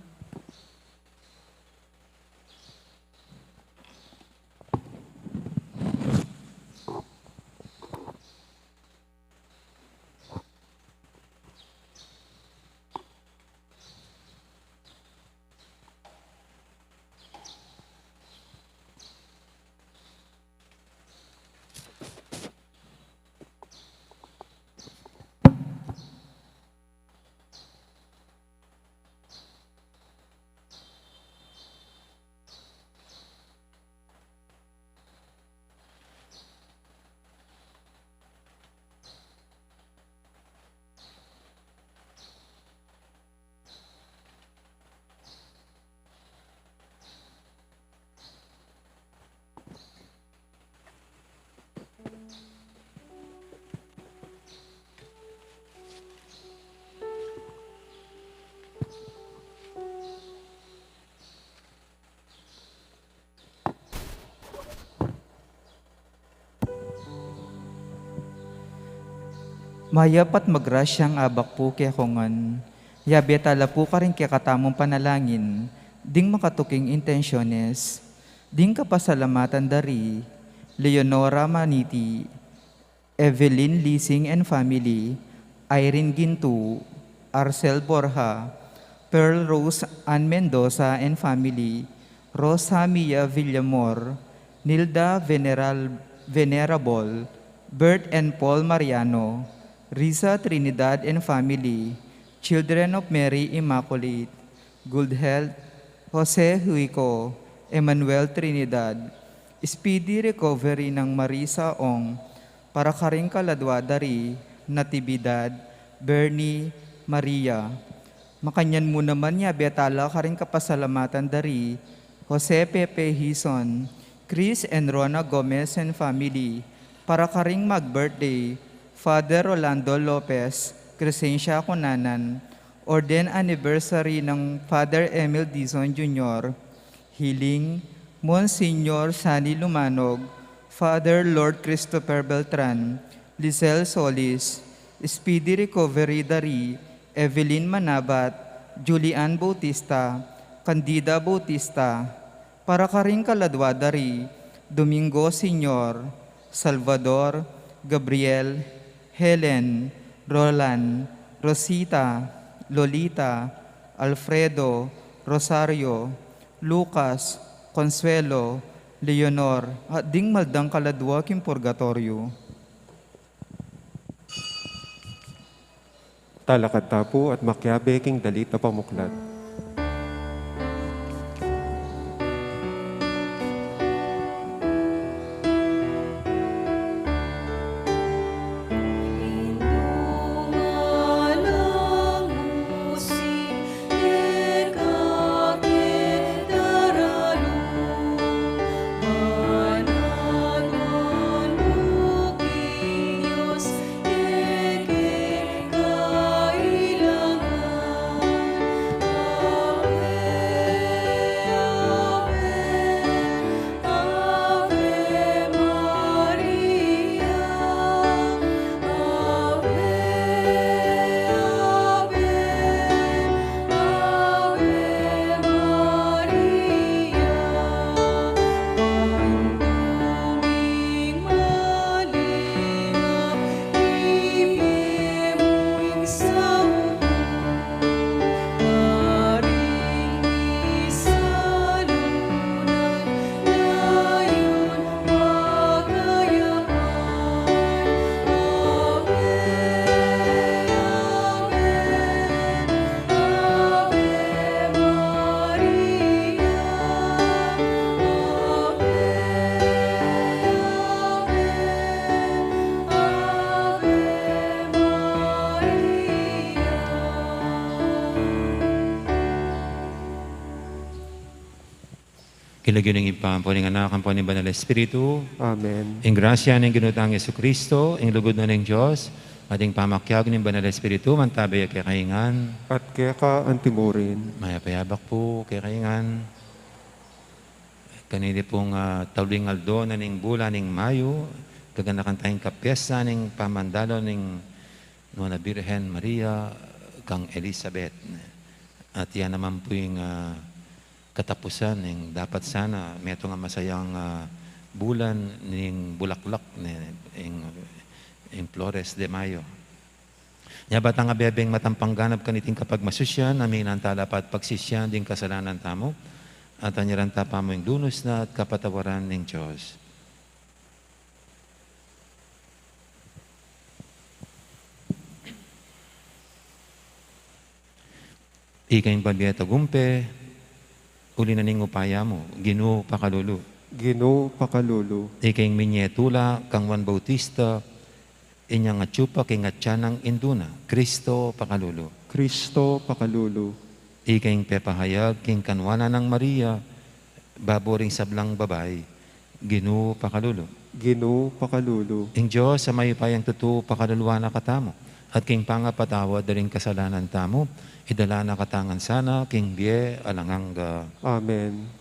Mayap at magrasyang abak pu kekongan, yabe tala pu karing kekatamung panalangin, ding makatuking intensiones, ding kapasalamatan dari Leonora Maniti, Evelyn Lising and family, Irene Gintu, Arcel Borja, Pearl Rose Ann Mendoza and family, Rosa Mia Villamor, Nilda Veneral-, Venerable, Bert and Paul Mariano, Risa Trinidad and family, Children of Mary Immaculate, Good Health, Jose Huico, Emmanuel Trinidad, speedy recovery nang Marisa Ong, para karing kaladwa dari Natividad, Bernie, Maria. Makanyan mu naman yabe tala karing kapasalamatan dari Jose Pepe Hizon, Chris and Rona Gomez and family, para karing mag-birthday, Father Rolando Lopez, Crescencia Cunanan, or then anniversary nang Father Emil Dizon Junior, Hiling, Monsignor Sani Lumanog, Father Lord Christopher Beltran, Lizelle Solis, speedy recovery dari Evelyn Manabat, Julian Bautista, Candida Bautista, para karing kaladwa dari Domingo Senior, Salvador, Gabriel, Helen, Roland, Rosita, Lolita, Alfredo, Rosario, Lucas, Consuelo, Leonor, at ding maldang kaladwa king purgatoryo. Talakad ta pu at makiabe king dalit a pamuklat. King lagyu ning Ibpa, ampo ning Anak, ampo ning Banal Espiritu. Amen. Ing grasya ning Ginu tang Jesucristo, ing lugud na ning Dios, at ing pamakiabe ning Banal Espiritu, mantabe ya kekayu. At keka antimurin. Mayap a abak pu kekayu. Kanini pung, ah, tauling aldo na ning bulan ning Mayu, gaganakan taya ing kapiesta ning pamandalo ning Nuan a Birhen Maria kang Elizabeth. At ya naman pu ing, ah, katapusan ning dapat sana metung a masayang, ah, bulan ning bulaklak, ning, ing, ing Flores de Mayo. Nya ba tang abebeng matampangganap kaniting kapagmasusyan, aminan tala pa at pagsisian ding kasalanan tamu, at anyaran ta pa mu ing lunus na at kapatawaran ning Dios. Ika ing pabie tagumpe, uli na ning upaya mu, Ginu pakalulu. Ginu pakalulu. Ika ing minye tula kang Juan Bautista, inyang atyu pa king atyan nang indu na, Kristo pakalulu. Kristo pakalulu. Ika ing pepahayag king kanwanan nang Maria, babo ring sablang babai, Ginu pakalulu. Ginu pakalulu. Ing Dios a mayupayang tutu pakaluluan na katamu, at king pangapatawad da ring kasalanan tamu, idala na katamu ngan sana king bie alang angga. Amen.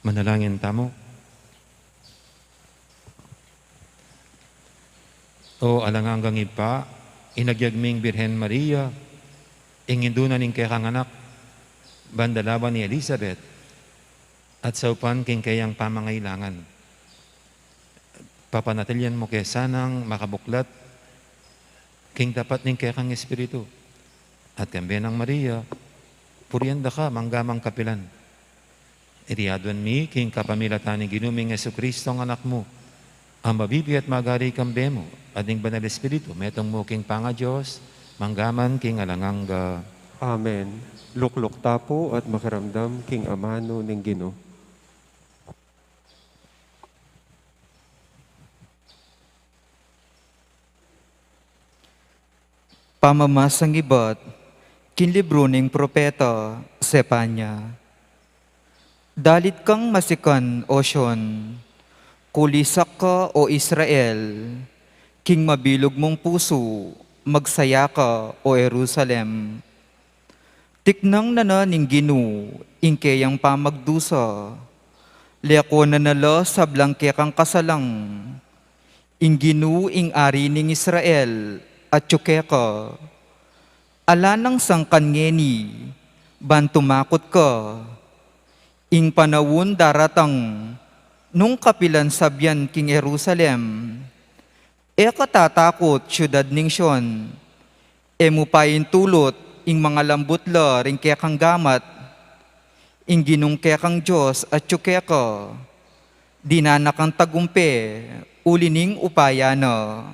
Manalangin tamu. O alang anggang Ibpa, inagyag ming Birhen Maria, ing indu na ning kekang anak, bandalawan i Elizabeth, at saupan king keyang pamangailangan. Papanatilian mu ke sanang makabuklat king tapat ning kekang Espiritu. At kambe nang Maria, purian da ka mangga mang kapilan. Iti aduan mi king kapamilatan ning Ginu ming Jesucristo a Anak mu, a mabibie at magari kambe mu, at ning Banal Espiritu, metung mu king pangaDios, mangga man king alang angga. Amen. Lukluk ta pu at makiramdam king amanu ning Ginu. Pamamasang ibat king libru ning propeta Sefania. Dalit kang masikan, O Sion, kulisak ka, O Israel, king mabilug mung pusu, magsaya ka, O Jerusalem. Tiknang na na ning Ginu ing keyang pamagdusa, leko na na la sablang kekang kasalang. Ing Ginu, ing Ari ning Israel, atyu keka. Ala nang sangkan ngeni, ban tumakut ka. Ing panaun daratang, nung kapilan sabian king Jerusalem, "E ka tatakut, siudad ning Sion, e mu paintulut ing mangalambut la ring kekang gamat. Ing Ginung kekang Dios atyu keka, dinan na kang tagumpe, uli ning upaya na.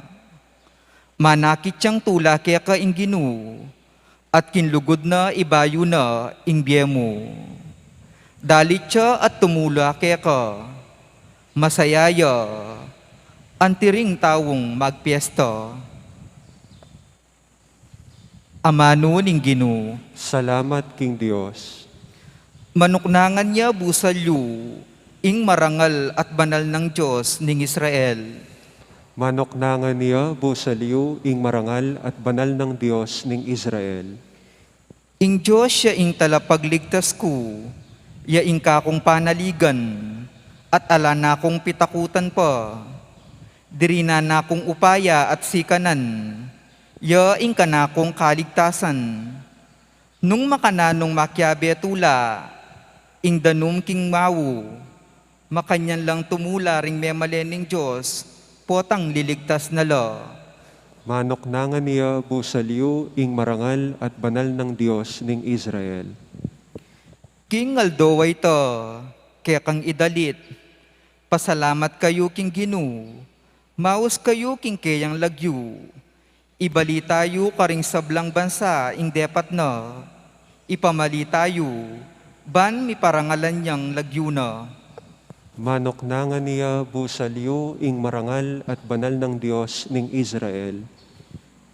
Manakit yang tula keka ing Ginu, at king lugud na ibayu na ing bie mu. Dalit ya at tumula keka, masaya ya, anti ring taung magpiesta." Amanu ning Ginu. Salamat king Dios. Manuknangan ya, busal yu, ing marangal at banal nang Dios ning Israel. Manuknangan ya, busal yu, ing marangal at banal nang Dios ning Israel. Ing Dios ya ing talapagligtas ku, ya ing kakung panaligan, at ala na kung pitakutan pa. Dirinan na kung upaya at sikanan, ya ing kanakung kaligtasan. Nung makananung makiabe tula, ing danum king mau, makanyan lang tumula ring memalen ning Dios, potang liligtas na la. Manuknangan ya, busal yu, ing marangal at banal nang Dios ning Israel. King aldo a ita, kekang idalit, pasalamat kayu king Ginu, maus kayu king keyang lagyu. Ibalita yu karing sablang bansa ing depat na, ipamalita yu, ban miparangalan yang lagyu na. Manuknangan ya, busal yu, ing marangal at banal nang Dios ning Israel.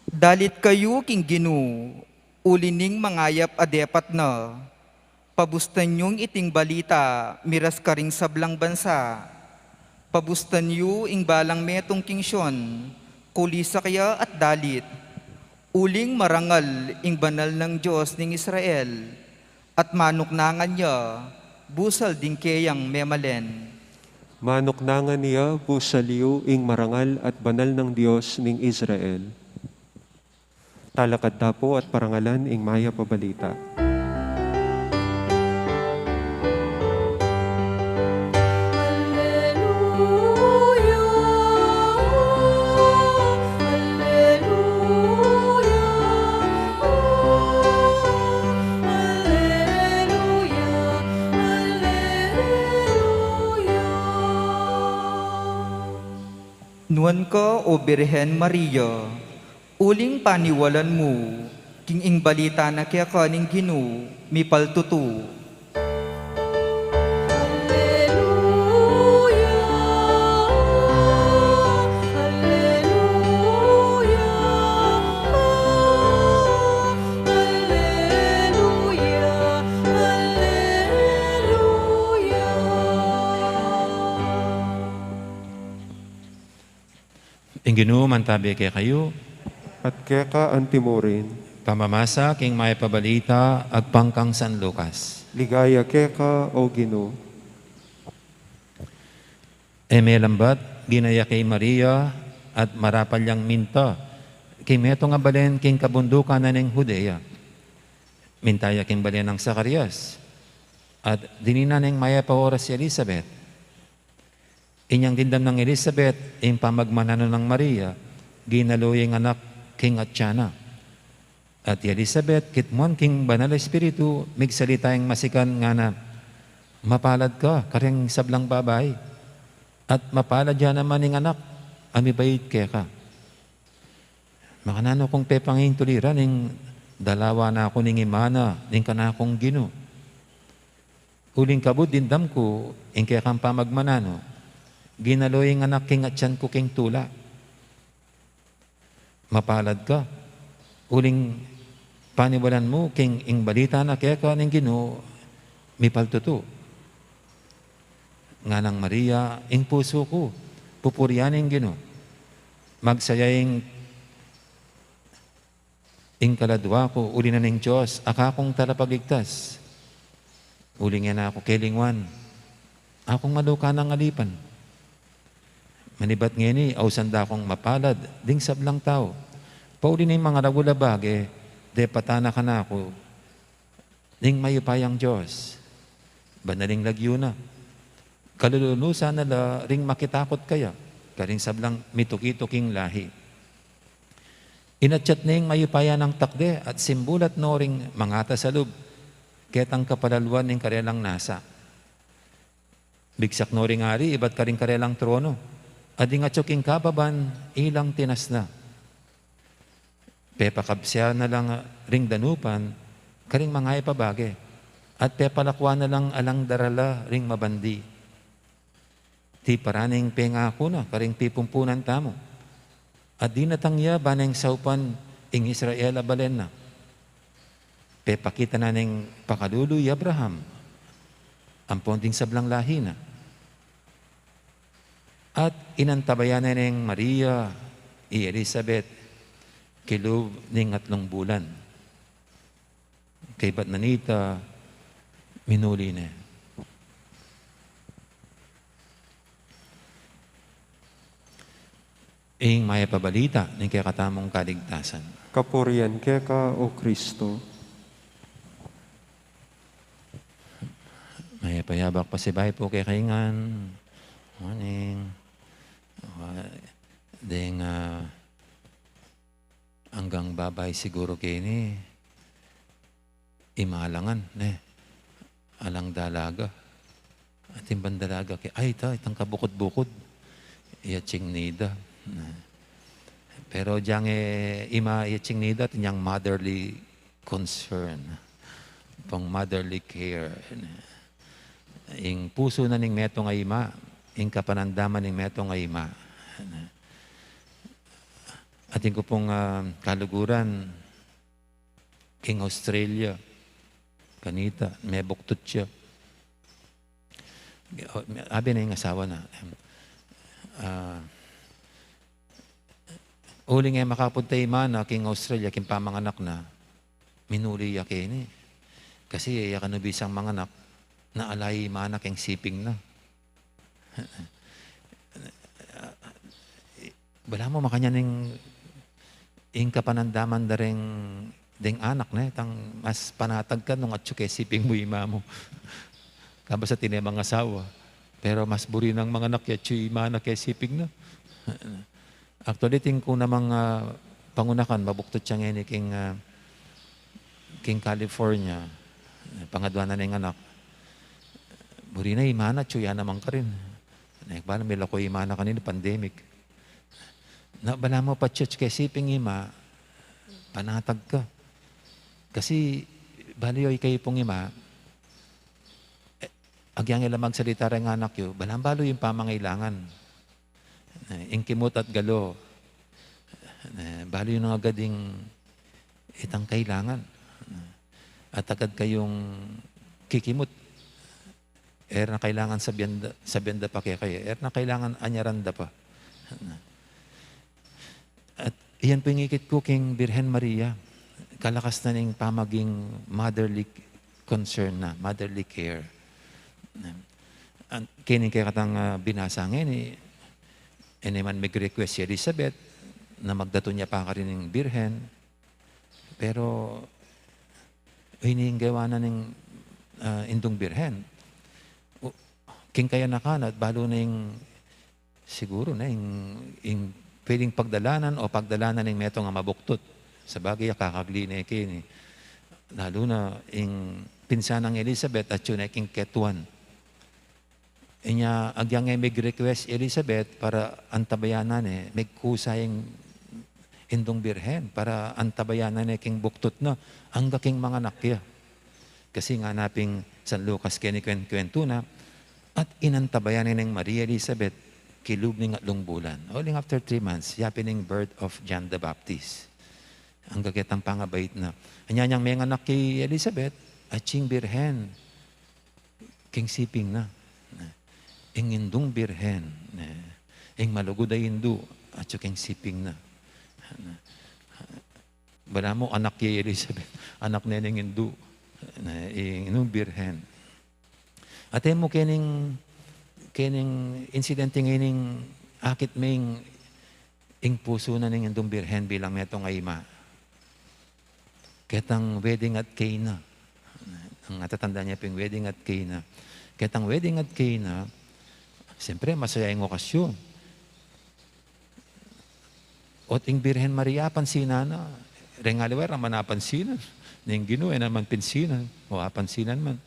Dalit kayu king Ginu, uli ning mangayap a depat na. Pabustan yung iting balita miras karing sablang bansa. Pabustan yu ing balang metung king Sion, kulisak ya at dalit. Uling marangal ing banal nang Dios ning Israel, at manuknangan ya, busal ding keyang memalen. Manuknangan ya, busal yu, ing marangal at banal nang Dios ning Israel. Talakad ta pu at parangalan ing mayap a balita. Alleluia, alleluia, alleluia, alleluia. Nuan ka, O Birhen Maria, uling paniwalan mu, king ing balita na keka ning Ginu, mipaltutu. Alleluia, alleluia, alleluia, alleluia. Ing Ginu mantabe kekayu. At keka antimurin. Pamamasa king mayap a balita agpang kang San Lucas. Ligaya keka, O Ginu. E melambat, ginaya ke i Maria, at marapal yang minta king metung a balen king kabundukan na ning Judea. Minta ya king balen nang Zacarias, at dininan neng mayap a oras i Elisabet. Inyang dimdam nang Elisabet ing pamagmananu nang Maria, ginalu ya ing anak king atian na. At i Elisabet, kitmuan king Banal a Espiritu, migsalita yang masikan, ngana, "Mapalad ka kareng sablang babai, at mapalad ya naman ing anak a mibait keka. Makananu kung pepangintuliran ing dalawa na ku ning imana ning kanakung Ginu?" Uling kabud dimdam ku ing kekang pamagmananu, ginalu ya ing anak king atian ku king tula. Mapalad ka, uling paniwalan mu king ing balita na keka ning Ginu mipaltutu. Nganang Maria, ing pusu ku, pupurian ing Ginu. Magsaya ing ing kaladua ku, uli na ning Dios a kakung talapagligtas. Uling e na ku kelinguan akung maluka nang alipan. Manibat ngeni, ausan da kung mapalad ding sablang tau. Pauli ning mangaragul a bage, Depatan na kanaku ning mayupayang Dios, banaling lagyu na. Kalulunusan na la ring makitakut kaya, karing sablang mituki-tuking lahi. Inatyat ne ing mayupaya nang takde at simbulat no ring mangatas a lub ketang kapalaluan ning karelang nasa. Bigsak no ring ari ibat karing karelang trono, at ding atyu king kababan ilang tinasna. Pepakabsian na lang ring danupan karing mangayap a bage, at pepalakuan na lang alang darala ring mabandi. Tiparan ne ing pengaku na karing pipumpunan tamu, at dinatang ya ba neng saupan ing Israel a balen na. Pepakit na neng pakalulu i Abraham ampon ding sablang lahi na. At inantabayan na neng Maria i Elizabeth kilub ning atlung bulan. Kaybat na nita, minuli ne. Ing mayap a balita ning kekatamung kaligtasan. Kapurian keka, O Kristo. Mayap a yabak pasibayu pu kekayu ngan. Morning. Ah, deng, ah, anggang babay siguru keni. Ima alangan, ne. Alang dalaga. Atin bang dalaga ke, ay, ita, itang kabukud-bukud. Iya chingnida. Ne. Pero dyang, e, ima iya chingnida, atin dyang motherly concern. Pang motherly care. Ne. Ing pusu na ning metung a ima, ing kapanandaman ning metung a ima. Ne. Atin ku pung, ah, kaluguran, king Australia, kanita, mebuktud ya. Abi na ing asawa na. Ah, uling e makapunta i ima na king Australia, king pamanganak na, minuli ya keni. Kasi e ya kanu bisang manganak, na ala i ima na king siping na. Balamu makanyan ing, ing kapanandaman da reng, deng anak, ne, itang mas panatag ka nung atyu ke siping mu i ima mu. Kabang sa tine mangasawa. Pero mas buri nang manganak ya atyu i ima na ke siping na. Actually, atin ku namang, ah, pangunakan, mabuktud ya ngeni king, ah, king California, pangadua na ning anak. Buri na i ima na, atyu ya naman karin. Ne, balamu milaku i ima na kanini pandemic. Na, balamu pa atyu ke siping i ima, panatag ka. Kasi, balu yu ikayu pung ima, e, agyang e la magsalita reng anak yu, balamu balu yu ing pamangailangan. Eh, ing kimut at galo. Eh, balu yu na agad ing itang kailangan. At agad kayung kikimut. E ra na kailangan sabian da, sabian da pa kekayu. E ra na kailangan anyaran da pa. At iyan pu ing ikit ku king Birhen Maria. Kalakas na ning pamaging motherly concern na, motherly care. At keni kekatang, ah, binasa ngeni, e ne man mig-request i Elizabeth na magdatun ya pa karin ing Birhen. Pero, ini ing gewa na ning, ah, Indung Birhen. U-, king kayanakan na, balu na ing siguru na ing, ing pwedeng pagdalanan o pagdalanan ning metung a mabuktud. Sabagay, akakagli ne keni. Lalu na ing pinsan nang Elizabeth, atyu ne king ketuan. Inya, agyang e mig-request i Elizabeth para antabayanan ne, migkusa ing Indung Birhen para antabayanan ne king buktud na, angga king manganak ya. Kasi ngana pin San Lucas keni kuen-, kuwentu na, at inantabayanan ne neng Maria i Elizabeth, kilub ning atlung bulan. Only after three months, yapin ing birth of John the Baptist. Angga ketang pangabait na. Anya nyang menganak i Elizabeth, atyu ing Birhen king siping na. Ing Indung Birhen, ing malugud a indu, atyu king siping na. Balamu anak ya i Elizabeth, anak ne ning indu, ing Indung Birhen. At e mu kening, kening insidente ngening akit me ing, ing pusu na ning Indung Birhen bilang metung a ima. Ketang wedding at Cana. Ang natatandaan niya po yung wedding at Cana. Ketang wedding at Cana, siyempre, masaya yung okasyon. Ot ing Birhen Maria, apansinan na. Reng aliwa, e ra man apansinan. Ning Ginu, e na man pinsinan. O apansinan man.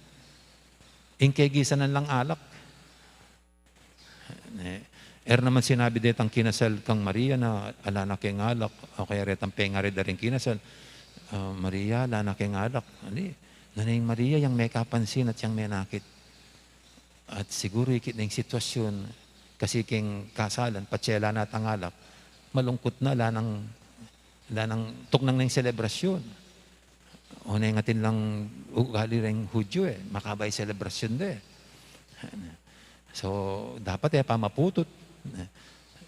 Ing kegisanan lang alak. Ne, e ra naman sinabi detang kinasal kang Maria na ala na keng alak, o kaya retang pengari da ring kinasal, ah, "Maria, ala na keng alak." Ani, nune ing Maria yang mekapansin at yang menakit. At siguru ikit na ing sitwasyon, kasi keng kasalan, patse ala na tang alak, malungkut na, ala nang, ala nang tuknang na ing selebrasyon. O, ne, atin lang ugali reng Hudyo, e, makaba ing selebrasyon da, e. So, dapat, e, pa maputut.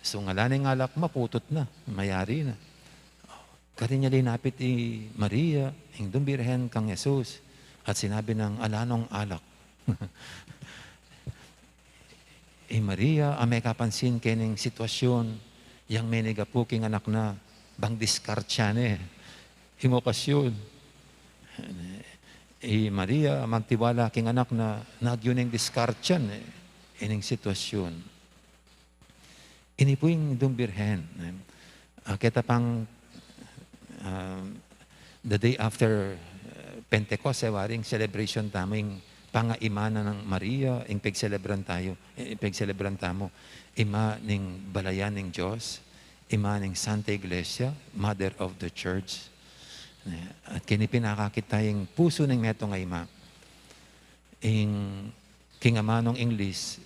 So, ngana ning alak, maputut na, mayari na. Karin ya linapit i Maria, ing Indu ning Birhen kang Jesus, at sinabi nang, "Ala nong alak." I Maria, a mekapansin kening sitwasyon, yang menigapu king anak na, bang diskartsa ne ing okasyon. I Maria, a magtiwala king anak na, nagyu neng diskartsan, e, ining sitwasyon. Ini pu ing Indu ning Birhen, e. Ah, keta pang, ah, the day after, uh, Pentecost, e, waring celebration tamu, ing pangaima na nang Maria, ing pegselebran tayu, e, pegselebran tamu, ima ning balayan ning Dios, ima ning Santa Iglesia, Mother of the Church. E, at keni pinakakit taya ing pusu ning metung a ima. Ing king amanung Ingles,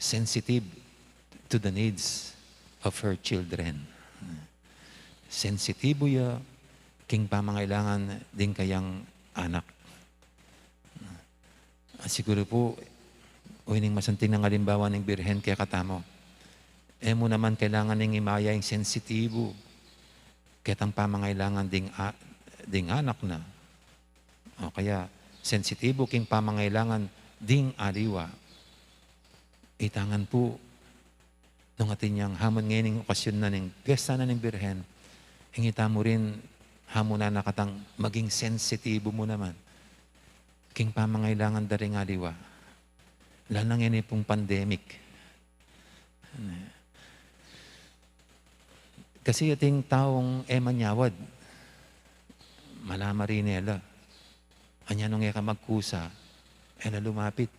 sensitive to the needs of her children. Sensitibo ya king pamangailangan ding kayang anak. At siguru pu, o ining masanting nang alimbawa ning Birhen kekatamu. E mu naman kailangan ning ima ya ing sensitibo ketang pamangailangan ding a-, ding anak na. O kaya, sensitibo king pamangailangan ding aliwa. Ita ngan pu, nung atin yang hamun ngening okasyon na ning piyesta na ning Birhen, ing ita mu rin hamunan na katang maging sensitibo mu naman king pamangailangan da ring aliwa. Lalo na ngeni pung pandemic. Kasi ating taung e manyawad, mala marine la. Anya nung e ka magkusa, e la lumapit.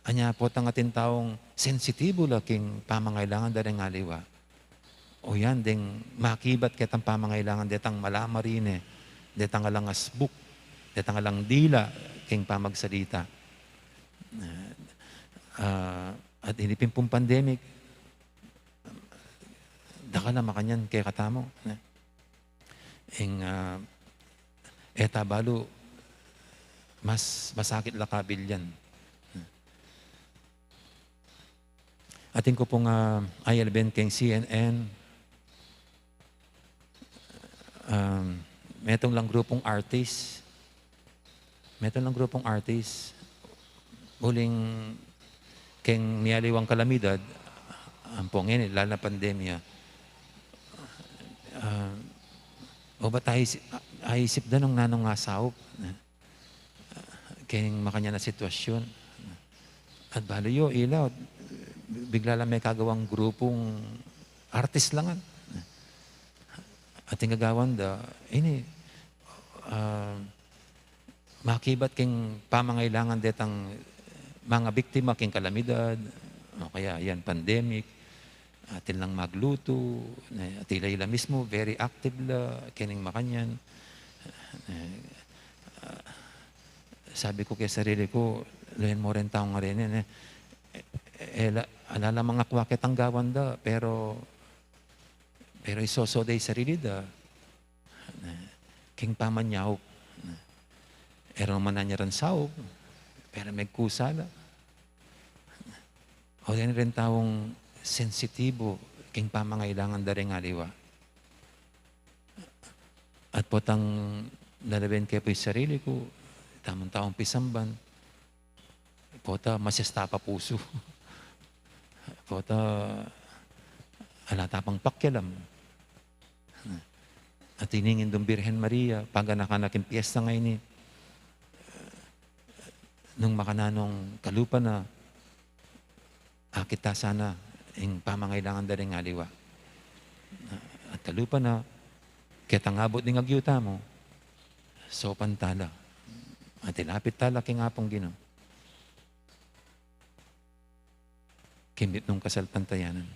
Anya potang ating taung sensitibo la king pamangailangan da ring aliwa. O yan, deng makibat ketang pamangailangan detang mala marine, detang alang asbuk, detang alang dila king pamagsalita. Ah, at ini pin pung pandemic, dakal a makanyan kekatamu, ne? Ing, ah, e ta balu, mas masakit la kabil yan. Atin ku pung, ah, ayalben keng C N N, um, metung lang grupung artist, metung lang grupung artist, uling keng mialiwang kalamidad, ampong ini, lalo na pandemya, ah, o ba tayo isi-, aisip da nung nanung asaup, keng makanyan a sitwasyon. At balu yu, ila, bigla lang mekagawang grupung artist la ngan. Ating gagawan da, ini, ah, makibat king pamangailangan detang mangabiktima king kalamidad, o kaya yan, pandemic, atin lang maglutu, ne, at ila, ila mismu, very active la, kening makanyan. Ne, ah, sabi ku keng sarili ku, lawen mu reng taung areni, ne, e, e, ala, ala la mang akwa ketang gawan da, pero, pero isoso da ing sarili da, ne, king pamanyaup, ne. E ra man anya reng saup, pero megkusa la. O yan reng taung sensitibo king pamangailangan da ring aliwa. At potang lalawen ke pu ing sarili ku, tamung taung pisamban, pota masesta pa pusu. Pota ala ta pang pakialam. At ining Indung Birhen Maria, paganakan na king piesta ngeni, nung makananu ing kalupa na, akit ta sana ing pamangailangan da ring aliwa. At kalupa na, ketang abut ding agyu tamu, saupan ta la. At ilapit ta la king Apung Ginu. King mipnung kasalpantayanan.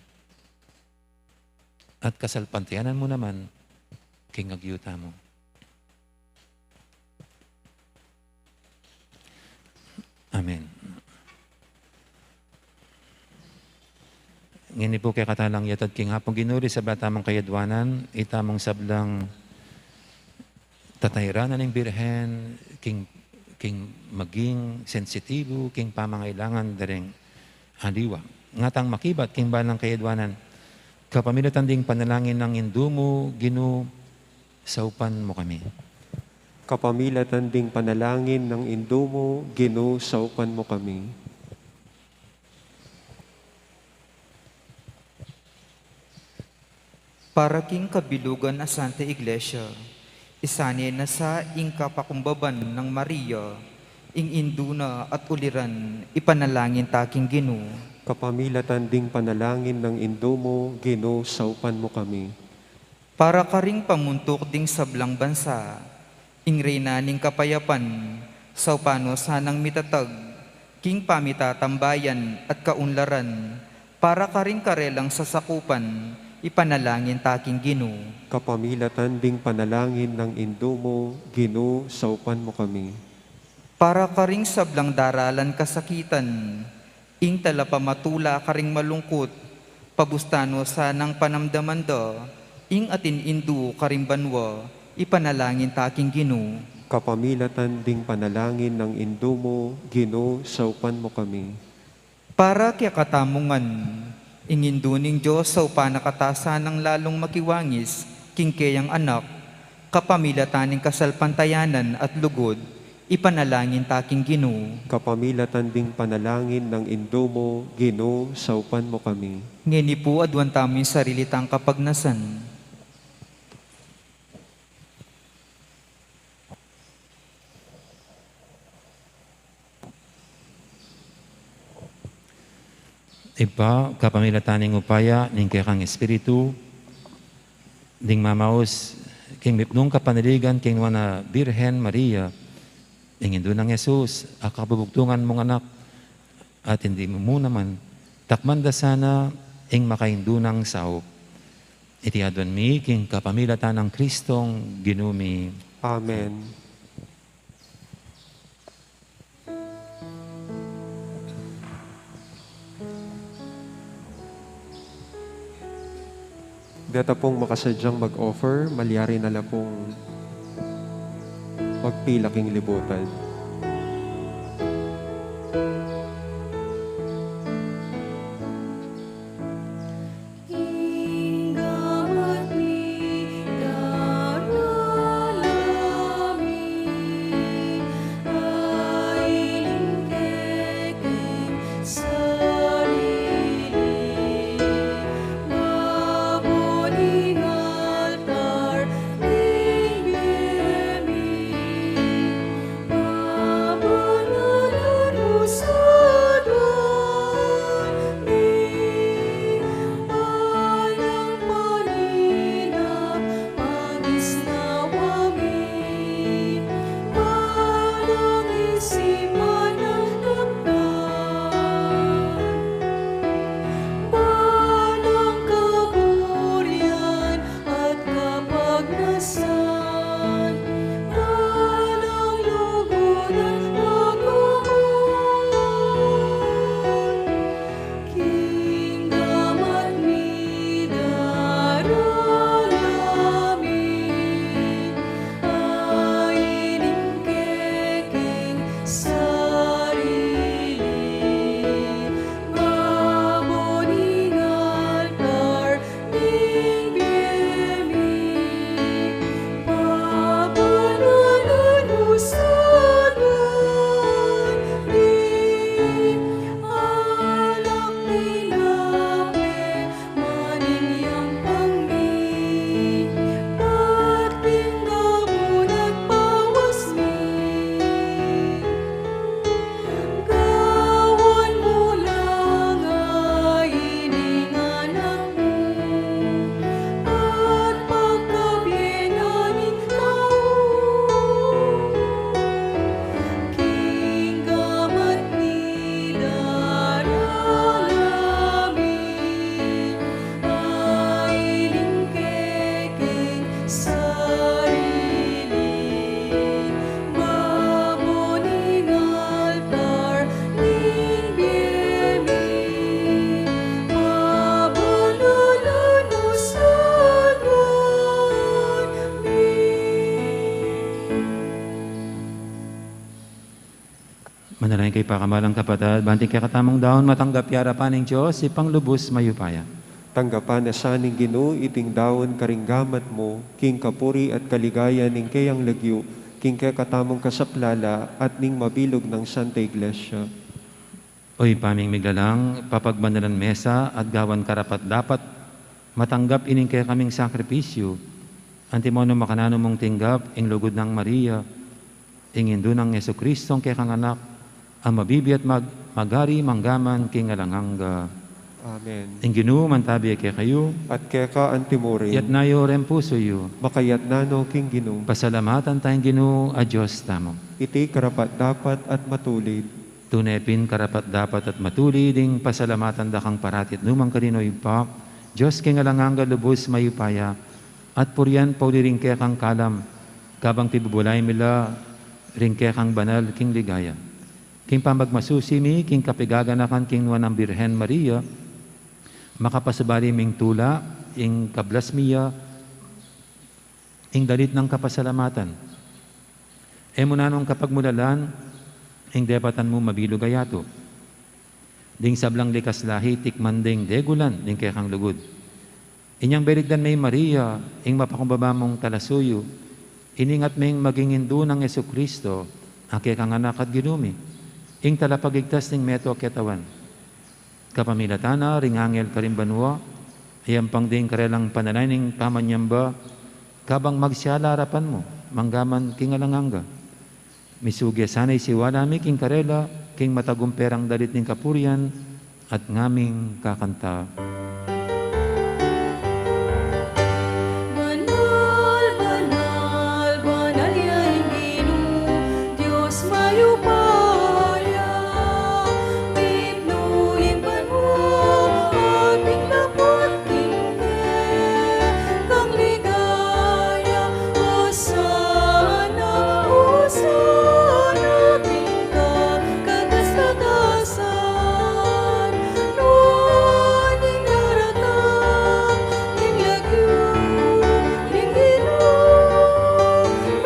At kasalpantayanan mu naman, king agyu tamu. Amen. Ngeni pu kekatamu lang yatad king Apung Ginu ring sabla tamung kayadwanan, itamung sablang tatairan na ning Birhen, king, king maging sensitibo king pamangailangan da ring aliwa. Ngatang makibat king balang kayadwanan, kapamilatan ding panalangin ning Indu mu, Ginu, saupan mu kami. Kapamilatan ding panalangin ning Indu mu, Ginu, saupan mu kami. Para king kabilugan a Santa Iglesia, isane na sa ing kapakumbaban nang Maria, ing Indu na at uliran, ipanalangin ta king Ginu. Kapamilatan ding panalangin ning Indu mu, Ginu, saupan mu kami. Para karing pamuntuk ding sablang bansa, ing Reyna ning Kapayapan, saupan no sanang mitatag, king pamitatambayan at kaunlaran, para karing karelang sasakupan, ipanalangin ta king Ginu. Kapamilatan ding panalangin ning Indu mu, Ginu, saupan mu kami. Para karing sablang daralan kasakitan, ing talapamatula karing malungkut, pabusta no sanang panamdaman da, ing atin indu karing banua, ipanalangin ta king Ginu. Kapamilatan ding panalangin ning Indu mu, Ginu, saupan mu kami. Para kekatamu ngan, ing Indu ning Dios, saupan na kata sanang lalung makiwangis king keyang Anak, kapamilatan ning kasalpantayanan at lugud, ipanalangin ta king Ginu. Kapamilatan ding panalangin ning Indu mu, Ginu, saupan mu kami. Ngeni pu aduan tamu ing sarili tang kapagnasan. Ibpa, kapamilatan ning upaya ning kekang Espiritu, ding mamaus king mipnung kapanaligan king Nuan a Birhen Maria, ing Indu nang Jesus, a kabubugtungan mung Anak, at ing Indu mu naman, takman da sana ing makaindu nang saup. Iti aduan mi king kapamilatan nang Kristong Ginu mi. Amen. Deta pung makasadyang mag-offer, malyari na la pung magpila king libutan. Manalangin kayu, pakamalan kung kapatad, ban iting kekatamung daun matanggap ya arapan ning Dios, Ibpang lubus mayupaya. Tanggapan na sa ning Ginu iting daun karing gamat mu, king kapurian at kaligayan ning keyang lagyu, king kekatamung kasaplalan at ning mabilug nang Santa Iglesia. O Ibpa ming miglalang, papagmanalan me sa at gawan karapat-dapat matanggap ining kekaming sakripisyu, antimo nung makananu mung tinggap ing lugud nang Maria, ing indu nang Jesucristo, ing kekang Anak, a mabibie at mag-, magari mangga man king alang angga. Amen. Ing Ginu mantabi ya kekayu. At keka antimurin. Iyatas yu ring pusu yu. Makayatas no king Ginu. Pasalamatan taya ing Ginu a Dios tamu. Iti karapat-dapat at matulid. Tune pin karapat-dapat at matulid ing pasalamatan da kang parati at nukarin man, O Ibpa, Dios king alang angga, lubus mayupaya, at purian pauli ring kekang kalam, kabang pibubulay mi la ring kekang banal king ligaya. King pamagmasusi mi king kapigaganakan king nuan nang Birhen Maria, makapasubali ming tula ing kablas mi ya, ing dalit nang kapasalamatan. E mu nanung kapagmulalan ing depatan mung mabilug a yatu. Ding sablang likas lahi tikman ding degulan ning kekang lugud. Inyang belikdan me i Maria, ing mapakumbaba mung talasuyu, iningat meng maging indu nang Jesucristo, a kekang Anak at Ginu mi, ing talapagligtas ning meto a ketawan. Kapamilatan na ring angel karing banua, ayampang ding karelang panalangin ning pamanyamba, kabang magsiala arapan mu, mangga man king alang angga. Misugi sana ing siwala mi king karela, king matagumpe rang dalit ning kapurian, at ngaming kakanta. Banal, banal, banal ya ing Ginu, Dios mayupaya, mipnu ing banua, at ing dapot king kekang ligaya. Hosana, Hosana, king kakatas-katasan. Nuan ing daratang king lagyu ning Ginu.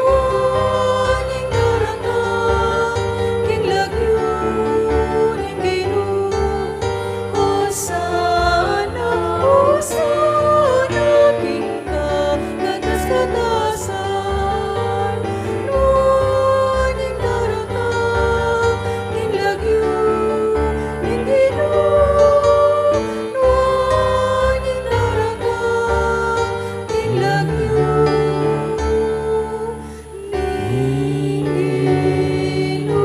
Nuan ing daratang king lagyu ning Ginu. Hosana, Hosana, king kakatas-katasan. Nuan ing daratang king lagyu ning Ginu. Nuan ing daratang king lagyu ning Ginu.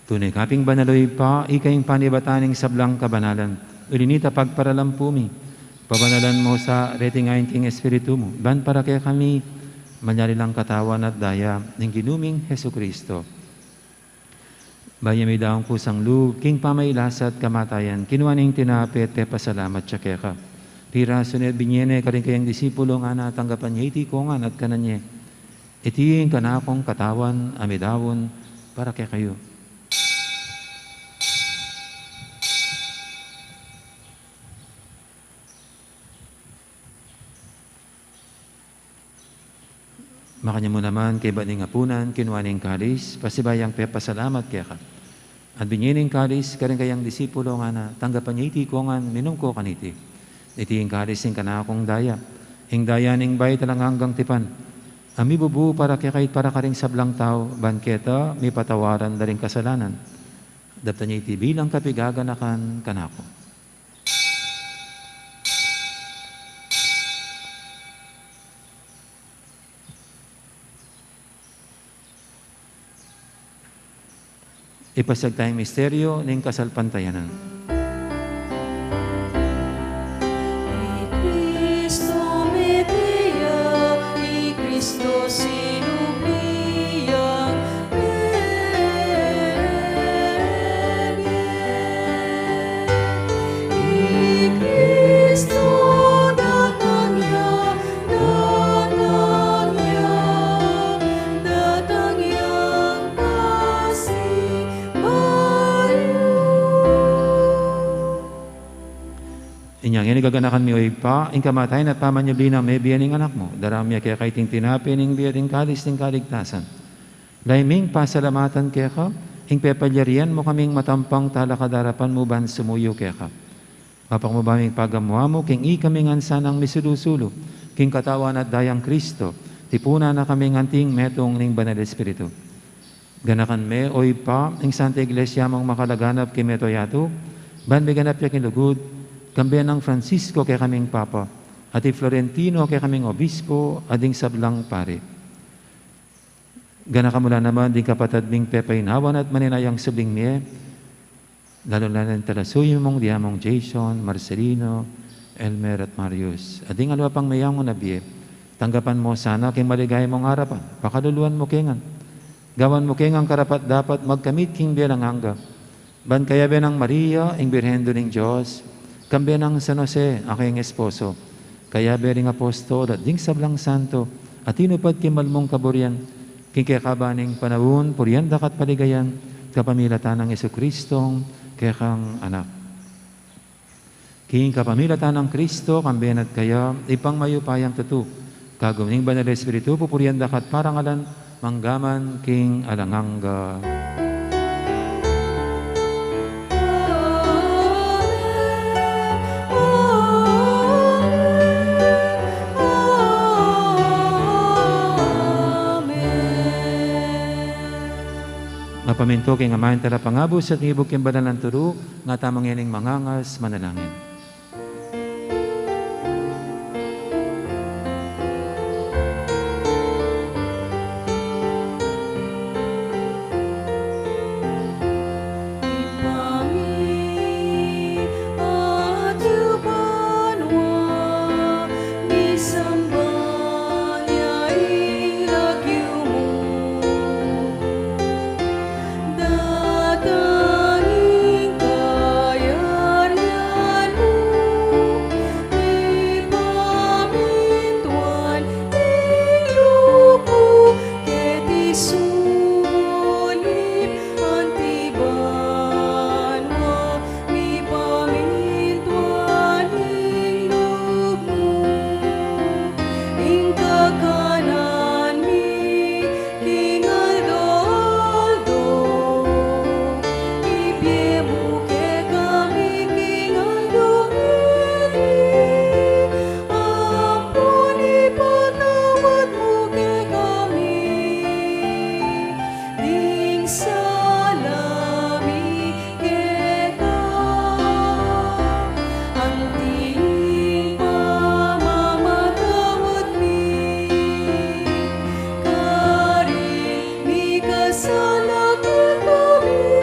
Tune ka pin banal, O Ibpa, ika ing panibatan ning sablang kabanalan. Uli na nita pagparalampu mi, pabanalan mu sa reting ain king Espiritu mu, ban para kekami malyari lang katawan at daya ning Ginu ming Jesucristo. Bayu ya midaun kusang lub king pamagkasakit at kamatayan, kinua ne ing tinape at pepasalamat ya keka. Pirasu ne at binie ne karing kayang disipulo, ngana, tanggapan ye iti kongan at kanan ye. Iti ing kanakung katawan a midaun para kekayu. Makanyan mu naman kaybat ning apunan, kinua ne ing kalis, pasibayu yang pepasalamat keka. At binie ne ing kalis karing kayang disipulo, ngana, tanggapan ye iti kongan, minum ko kaniti. Iti ing kalis ning kanakung daya, ing daya ning bayu at alang anggang tipan, a mibubu para kekayu at para karing sablang tau, ban keta mipatawaran da ring kasalanan. Daptan ye iti bilang kapigaganakan kanaku. Ipasiag taya ing misteryu ning kasalpantayanan. I Kristo mete ya, i Kristo sinubli yang mebie. I Kristo datang ya, datang ya, datang yang pasibayu. Ngeni gaganakan mi, o Ibpa, ing kamatayan at pamanyubli nang mebie ning Anak mu. Daraun mi keka iting tinape ning bie at ing kalis ning kaligtasan. Lalam ming pasalamatan keka, ing pepalyarian mu kaming matampang talakad king arapan mu ban sumuyu keka. Kapakmu ba ming pagamuan mu, king ikami ngan sanang misulu-sulu king katawan at dayang Kristo, tipunan na kaming anting metung ning Banal Espiritu. Ganakan me, o Ibpa, ing Santa Iglesia mung makalaganap king mabilug a yatu, ban miganap ya king lugud, kambe nang Francisco kekaming Papa, at i Florentino kekaming Obispo, at ding sablang pari. Ganakan mu la naman ding kapatad ming pepainawan at maninayang subling mie, lalu na ring talasuyu mung diamong Jason, Marcelino, Elmer, at Marius. At ding aliwa pang meyangu na bie, tanggapan mu sana king maligaya mung arapan, pakaluluan mu ke ngan. Gawan mu ke ngan karapat-dapat magkamit king bie alang angga. Ban kayabe nang Maria, ing Birhen Indu ning Dios, kambe nang San Jose, a kayang esposo, kayabe ring apostol at ding sablang santo, a tinupad king mal mung kaburian, king kekaban ning panaun, purian da ka at paligayan, kapamilatan nang Jesucristong kekang Anak. King kapamilatan nang Kristo, kambe na at kaya, Ibpang mayupayang tutu, kagum ning Banal Espiritu, pupurian da ka at parangalan, mangga man king alang angga. Mapamintu king Ama ing Talapangabus at king Ibuk ing Banal a Turu, nga tamu ngening mangangas manalangin. Datang ing kayarian mu, ipamintuan ing lub mu, keti sulip anti banua, mipamintuan ing lub mu. Ing kakanan mi king aldo-aldo, ibie mu kekami king aldo ngeni, ampon ipatawad mu kekami ding sala mi keka, anti ing pamamatawad mi karing mikasala kekami.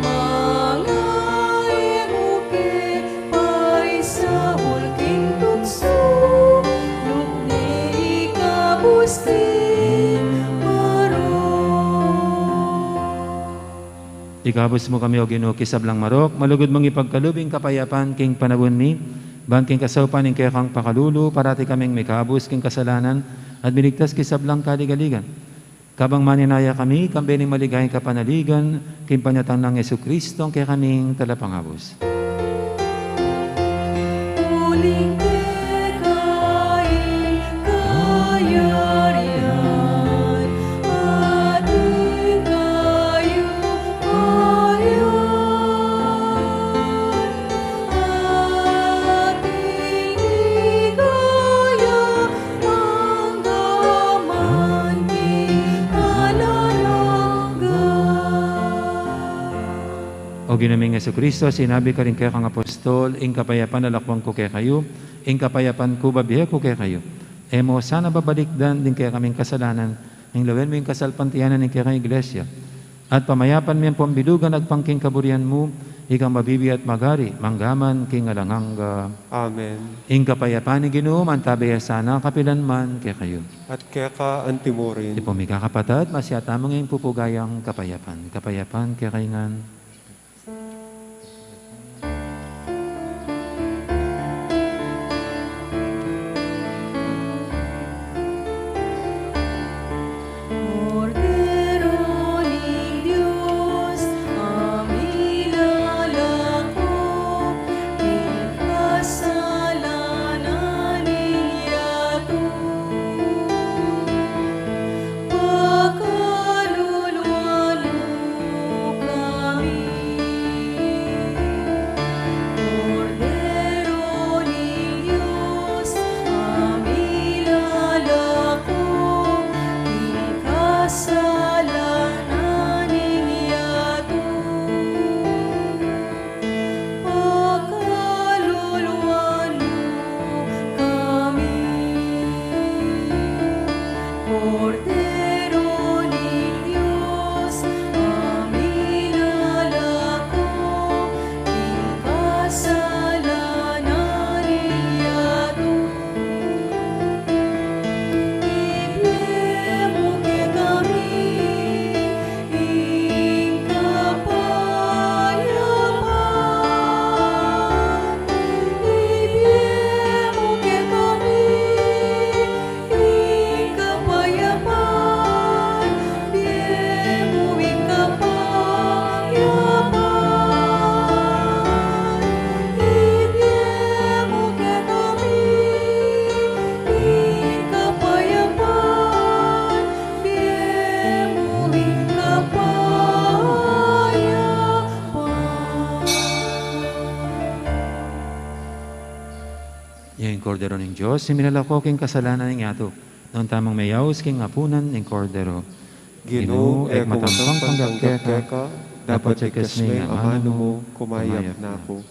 Manga e mu ke paisaul king tuksu, nune ikabus ing marok. Ikabus mu kami, O Ginu, king sablang marok, malugud mung ipagkalub ing kapayapan king panaun mi, ban king kasaupan ning kekang pakalulu, parati kaming mikabus king kasalanan, at miligtas king sablang kaligaligan. Kabang maninaya kami, kambe ning maligayang kapanaligan, king panyatang nang Jesucristo, ing kekaming Talapangabus. Uling keka ing kayarian, at ing kayupayan, at ing ligaya, mangga man king alang angga. O Ginu ming Jesucristo, sinabi ka karing kekang apostol, ing kapayapan lalakwan ku kekayu, ing kapayapan ku bibie ku kekayu. E mu sana babalikdan ding kekaming kasalanan, nune lawen mu ing kasalpantayanan ning kekang Iglesia. At pamayapan me ampon bilugan agpang king kaburian mu, ikang mabibie at magari, mangga man king alang angga. Amen. Ing kapayapan ning Ginu mantabe ya sana kapilan man kekayu. At keka anti murin. Ipo mikakapatad, masyata mung ing pupugayang kapayapan. Kapayapan kekayu ngan. Kordero ning Dios, a milalako king Kordero ning Dios, a milalako king kasalanan ning yatu. Nuan tamung meyaus king apunan ning Kordero. Ginu, e ku matampang tanggap keka, dapot ya igkas me ing amanu mu, kumayap na ku.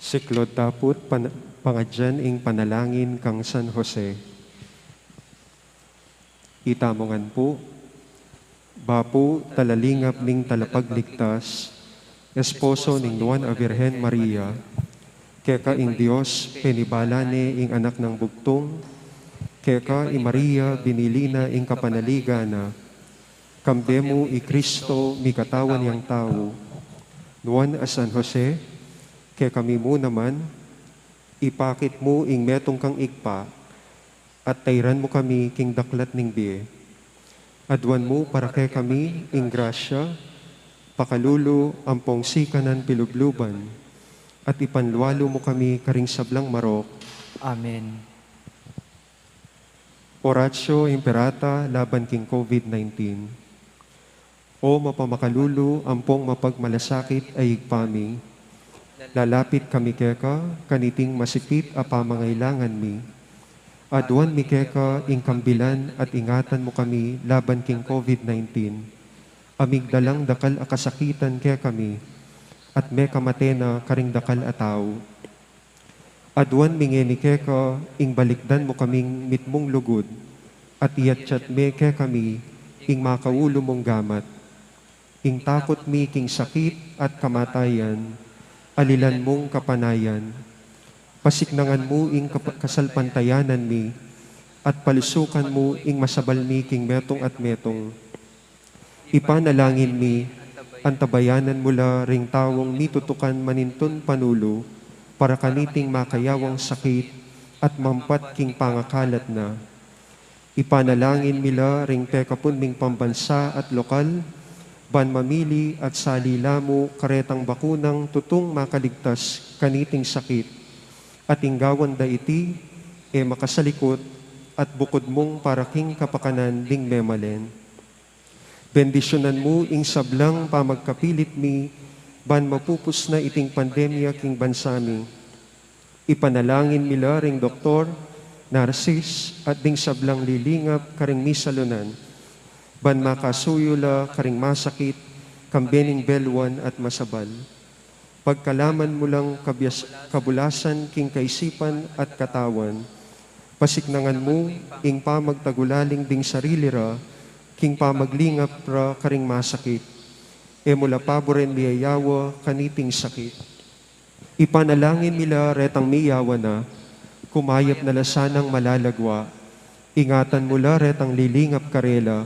Siklaud ta pu't pan-, pangadyan ing panalangin kang San Jose. Itamu ngan pu, Bapu, talalingap ning Talapagligtas, esposo ning Nuan a Virgen Maria, keka ing Dios penibala ne ing Anak nang Bugtung, keka i Maria binili na ing kapanaligan na, kambe mu i Kristo mikatawan yang tau. Nuan a San Jose, kekami mu naman, ipakit mu ing metung kang Ibpa, at tairan mu kami king daklat ning bie. Aduan mu para kekami ing grasya, pakalulu ampong sikanan pilubluban, at ipanlualu mu kami karing sablang marok. Amen. Oratio Imperata laban king COVID nineteen. O mapamakalulu ampong mapagmalasakit a Ibpa mi, lalapit kami keka kaniting masipit a pamangailangan mi. Aduan mi keka ing kambilan at ingatan mu kami laban king COVID nineteen, a migdalang dakal a kasakitan kekami, at mekamate na karing dakal a tau. Aduan mi ngeni keka ing balikdan mu kaming mitmung lugud, at iyatyat me kekami ing makaulu mung gamat. Ing takut mi king sakit at kamatayan, alilan mung kapanayan. Pasiknangan mu ing kap-, kasalpantayanan mi, at palusukan mu ing masabal mi king metung at metung. Ipanalangin mi, antabayanan mu la ring taung mitutukan manintun panulu para kaniting makayawang sakit at mampat king pangakalat na. Ipanalangin mi la ring pekapun ming pambansa at lokal, ban mamili at sali la mu karetang bakunang tutung makaligtas kaniting sakit, at ing gawan da iti, e makasalikut, at bukud mung para king kapakanan ding memalen. Bendisyunan mu ing sablang pamagkapilit mi, Ban mapupus na iting pandemya king bansa mi, ipanalangin mi la ring doktor, narsis, at ding sablang lilingap karing misalunan, ban makasuyu la karing masakit, kambe ning belwan at masabal. Pagkalaman mu lang kabias-, kabulasan king kaisipan at katawan, pasiknangan mu ing pamagtagulaling ding sarili ra, king pamaglingap ra karing masakit. E mu la paburen miyayawa kaniting sakit. Ipanalangin mi la retang miyawa na, kumayap na la sanang malagwa. Ingatan mu la retang lilingap karela,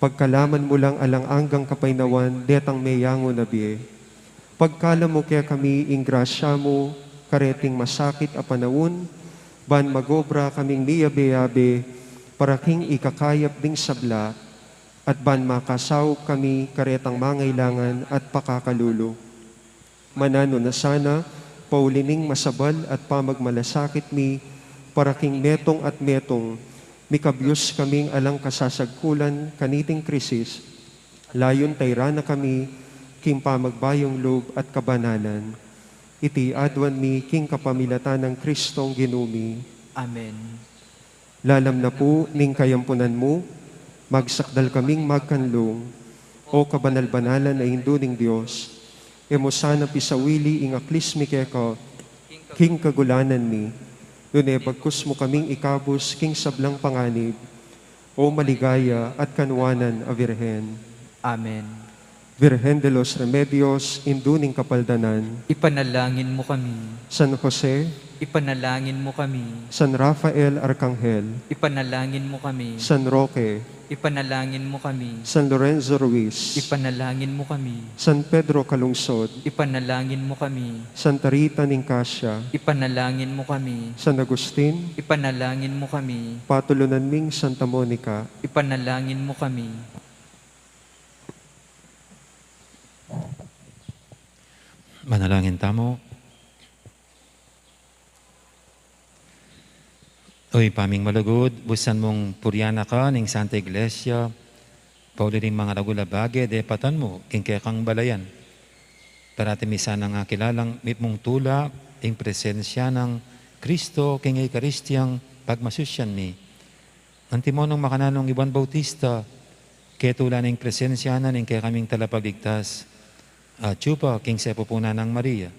pagkalaman mu lang alang anggang kapaynawan detang meyangu na bie. Pagkalam mu kekami ing grasya mu kareting masakit a panaun, ban magobra kaming miyabe-yabe para king ikakayap ding sabla, at ban makasaup kami karetang mangailangan at pakakalulu. Mananu na sana, pauli ning masabal at pamagmalasakit mi, para king metung at metung, mikabyus kaming alang kasasagkulan kaniting krisis, layun tayran na kami king pamagbayung lub at kabanalan. Iti aduan mi king kapamilatan nang Kristong Ginu mi. Amen. Lalam na pu ning kayampunan mu, magsakdal kaming magkanlung, O kabanal-banalan a Indu ning Dios, e mu sana pisawili ing aklis mi keka king kagulanan mi, nune bagkus mu kaming ikabus king sablang panganib, O maligaya at kanwanan a Virgen. Amen. Virgen de los Remedios, Indu ning Kapaldanan. Ipanalangin mu kami. San Jose. Ipanalangin mu kami. San Rafael Arkanghel. Ipanalangin mu kami. San Roque. Ipanalangin mu kami. San Lorenzo Ruiz. Ipanalangin mu kami. San Pedro Calungsod. Ipanalangin mu kami. Santa Rita ning Cascia. Ipanalangin mu kami. San Agustin. Ipanalangin mu kami. Patulunan ming Santa Monica. Ipanalangin mu kami. Manalangin tamu. O Ibpa ming malugud, busan mung purian na ka ning Santa Iglesia, pauli ring mangaragul a bage depatan mu king kekang balayan. Parati mi sanang akilalang mitmung tula ing presensya nang Kristo king Eukaristiang pagmasusyan mi. Antimo nung makananu nang i Juan Bautista, ketula na ing presensya na ning kekaming Talapagligtas, atyu pa king sepupunan nang Maria.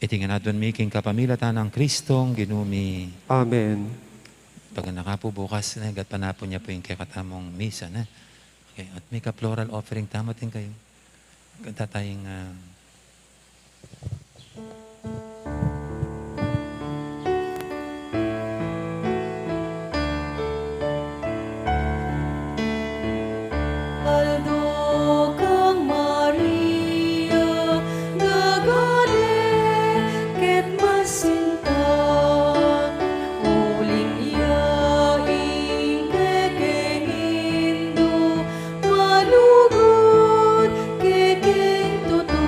Iti ngan aduan mi king kapamilatan nang Kristong Ginu mi. Amen. Paganakan pu bukas na, gatpanapun ya pu ing kekatamung misa na. Okay, at mika-floral offering tamu, atin kayu. Kanta tayung, ah, Aldo kang Maria, gagade ket masinta, uling ya ing kekeng Indu, malugud kekeng tutu.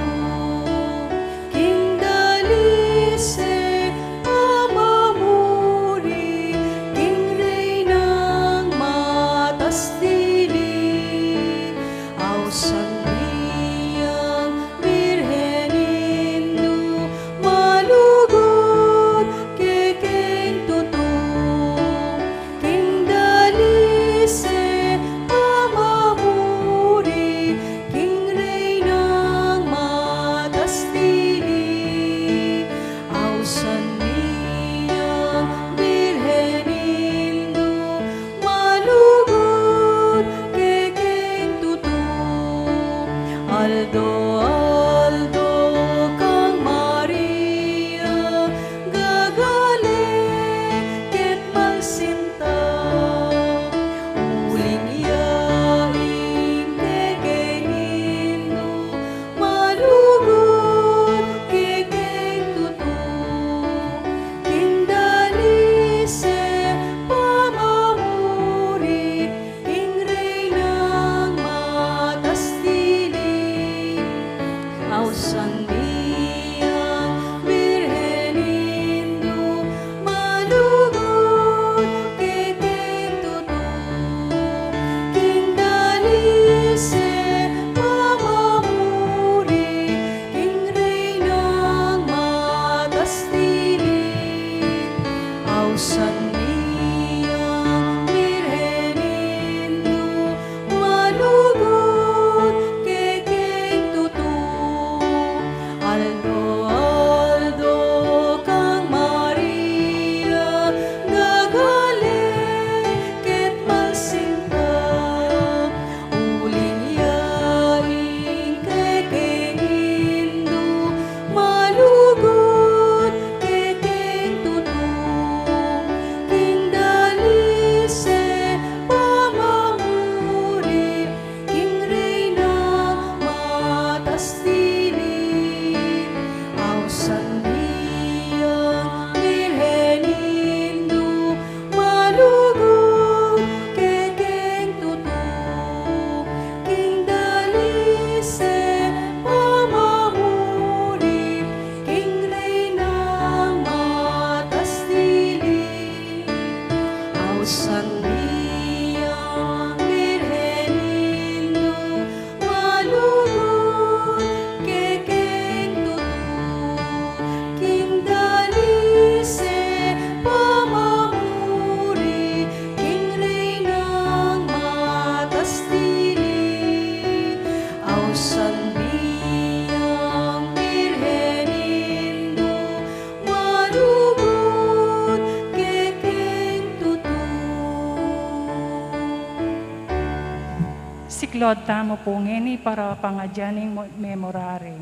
Lord, tamu pu ngeni para pangadyan ning mo-, Memorare.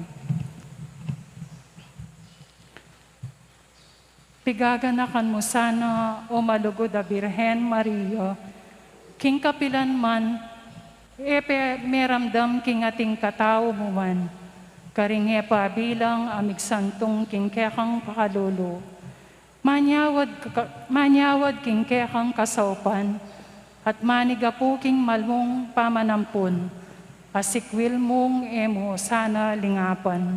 Pigaganakan mu sana, o malugud a Birhen Maria, king kapilan man, e pe meramdam king ating katau mu man, karing e pa bilang a migsantung king kekang pakalulu. Manyawad ka-, manyawad king kekang kasaupan, at manigapu king malmung pamanampun, a sikwil mung e mu sana lingapan.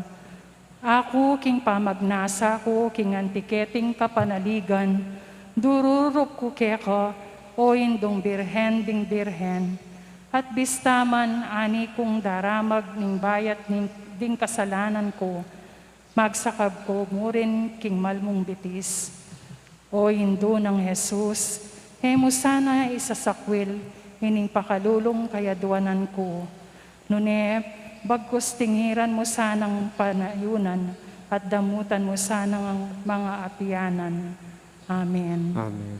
Aku king pamagnasa ku king anti keting kapanaligan, dururup ku keka, o Indung Birhen ding Birhen, at bista man ani kung daramag ning bayat ning, ding kasalanan ku, magsakab ku mu rin king malmung bitis. O Indu nang Jesus, e mu sana isasakwil ining pakalulung kayaduanan ku. Nune, bagkus tingiran mu sanang panayunan at damutan mu sanang mga apianan. Amen. Amen.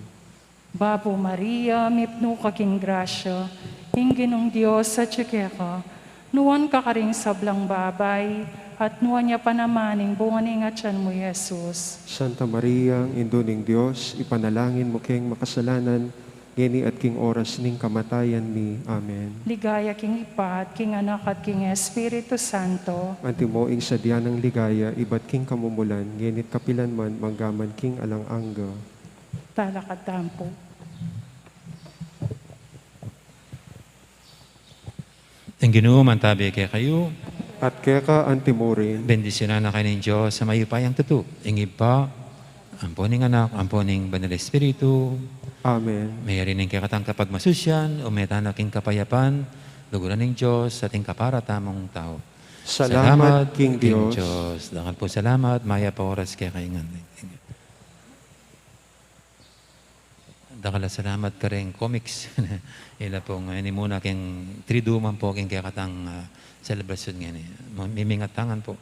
Bapu Maria, mipnu ka king grasya, ing Ginung Dios atyu keka, nuan ka karing sablang babai, at nuan ya pa naman ing bunga ning atyan mu, Jesus. Santa Maria, Indu ning Dios, ipanalangin mu keng makasalanan, ngeni at king oras ning kamatayan mi. Amen. Ligaya king Ibpa, at king Anak, at king Espiritu Santo. Antimo ing sadya nang ligaya, ibat king kamumulan, ngeni't kapilan man, manggaman king alang angga. Talakad tamu pu. Ing Ginu mantabi kekayu. At keka anti murin. Bendisyunan na kayu ning Dios a mayupayang tutu, ing Ibpa, ampo ning Anak, ampo ning Banal Espiritu. Amen. Mayari ning kekatang kapagmasusyan, ume tana king kapayapan, luguran ning Dios, ating kapara tamung tau. Salamat king Dios. Dakal pu salamat, mayap a oras kekayu ngan. Dakal a salamat kareng comics. Ila pung, ah, ini muna keng Triduum ampo keng kekatang, ah, selebrasyun ngeni. Mimingat tangan pu.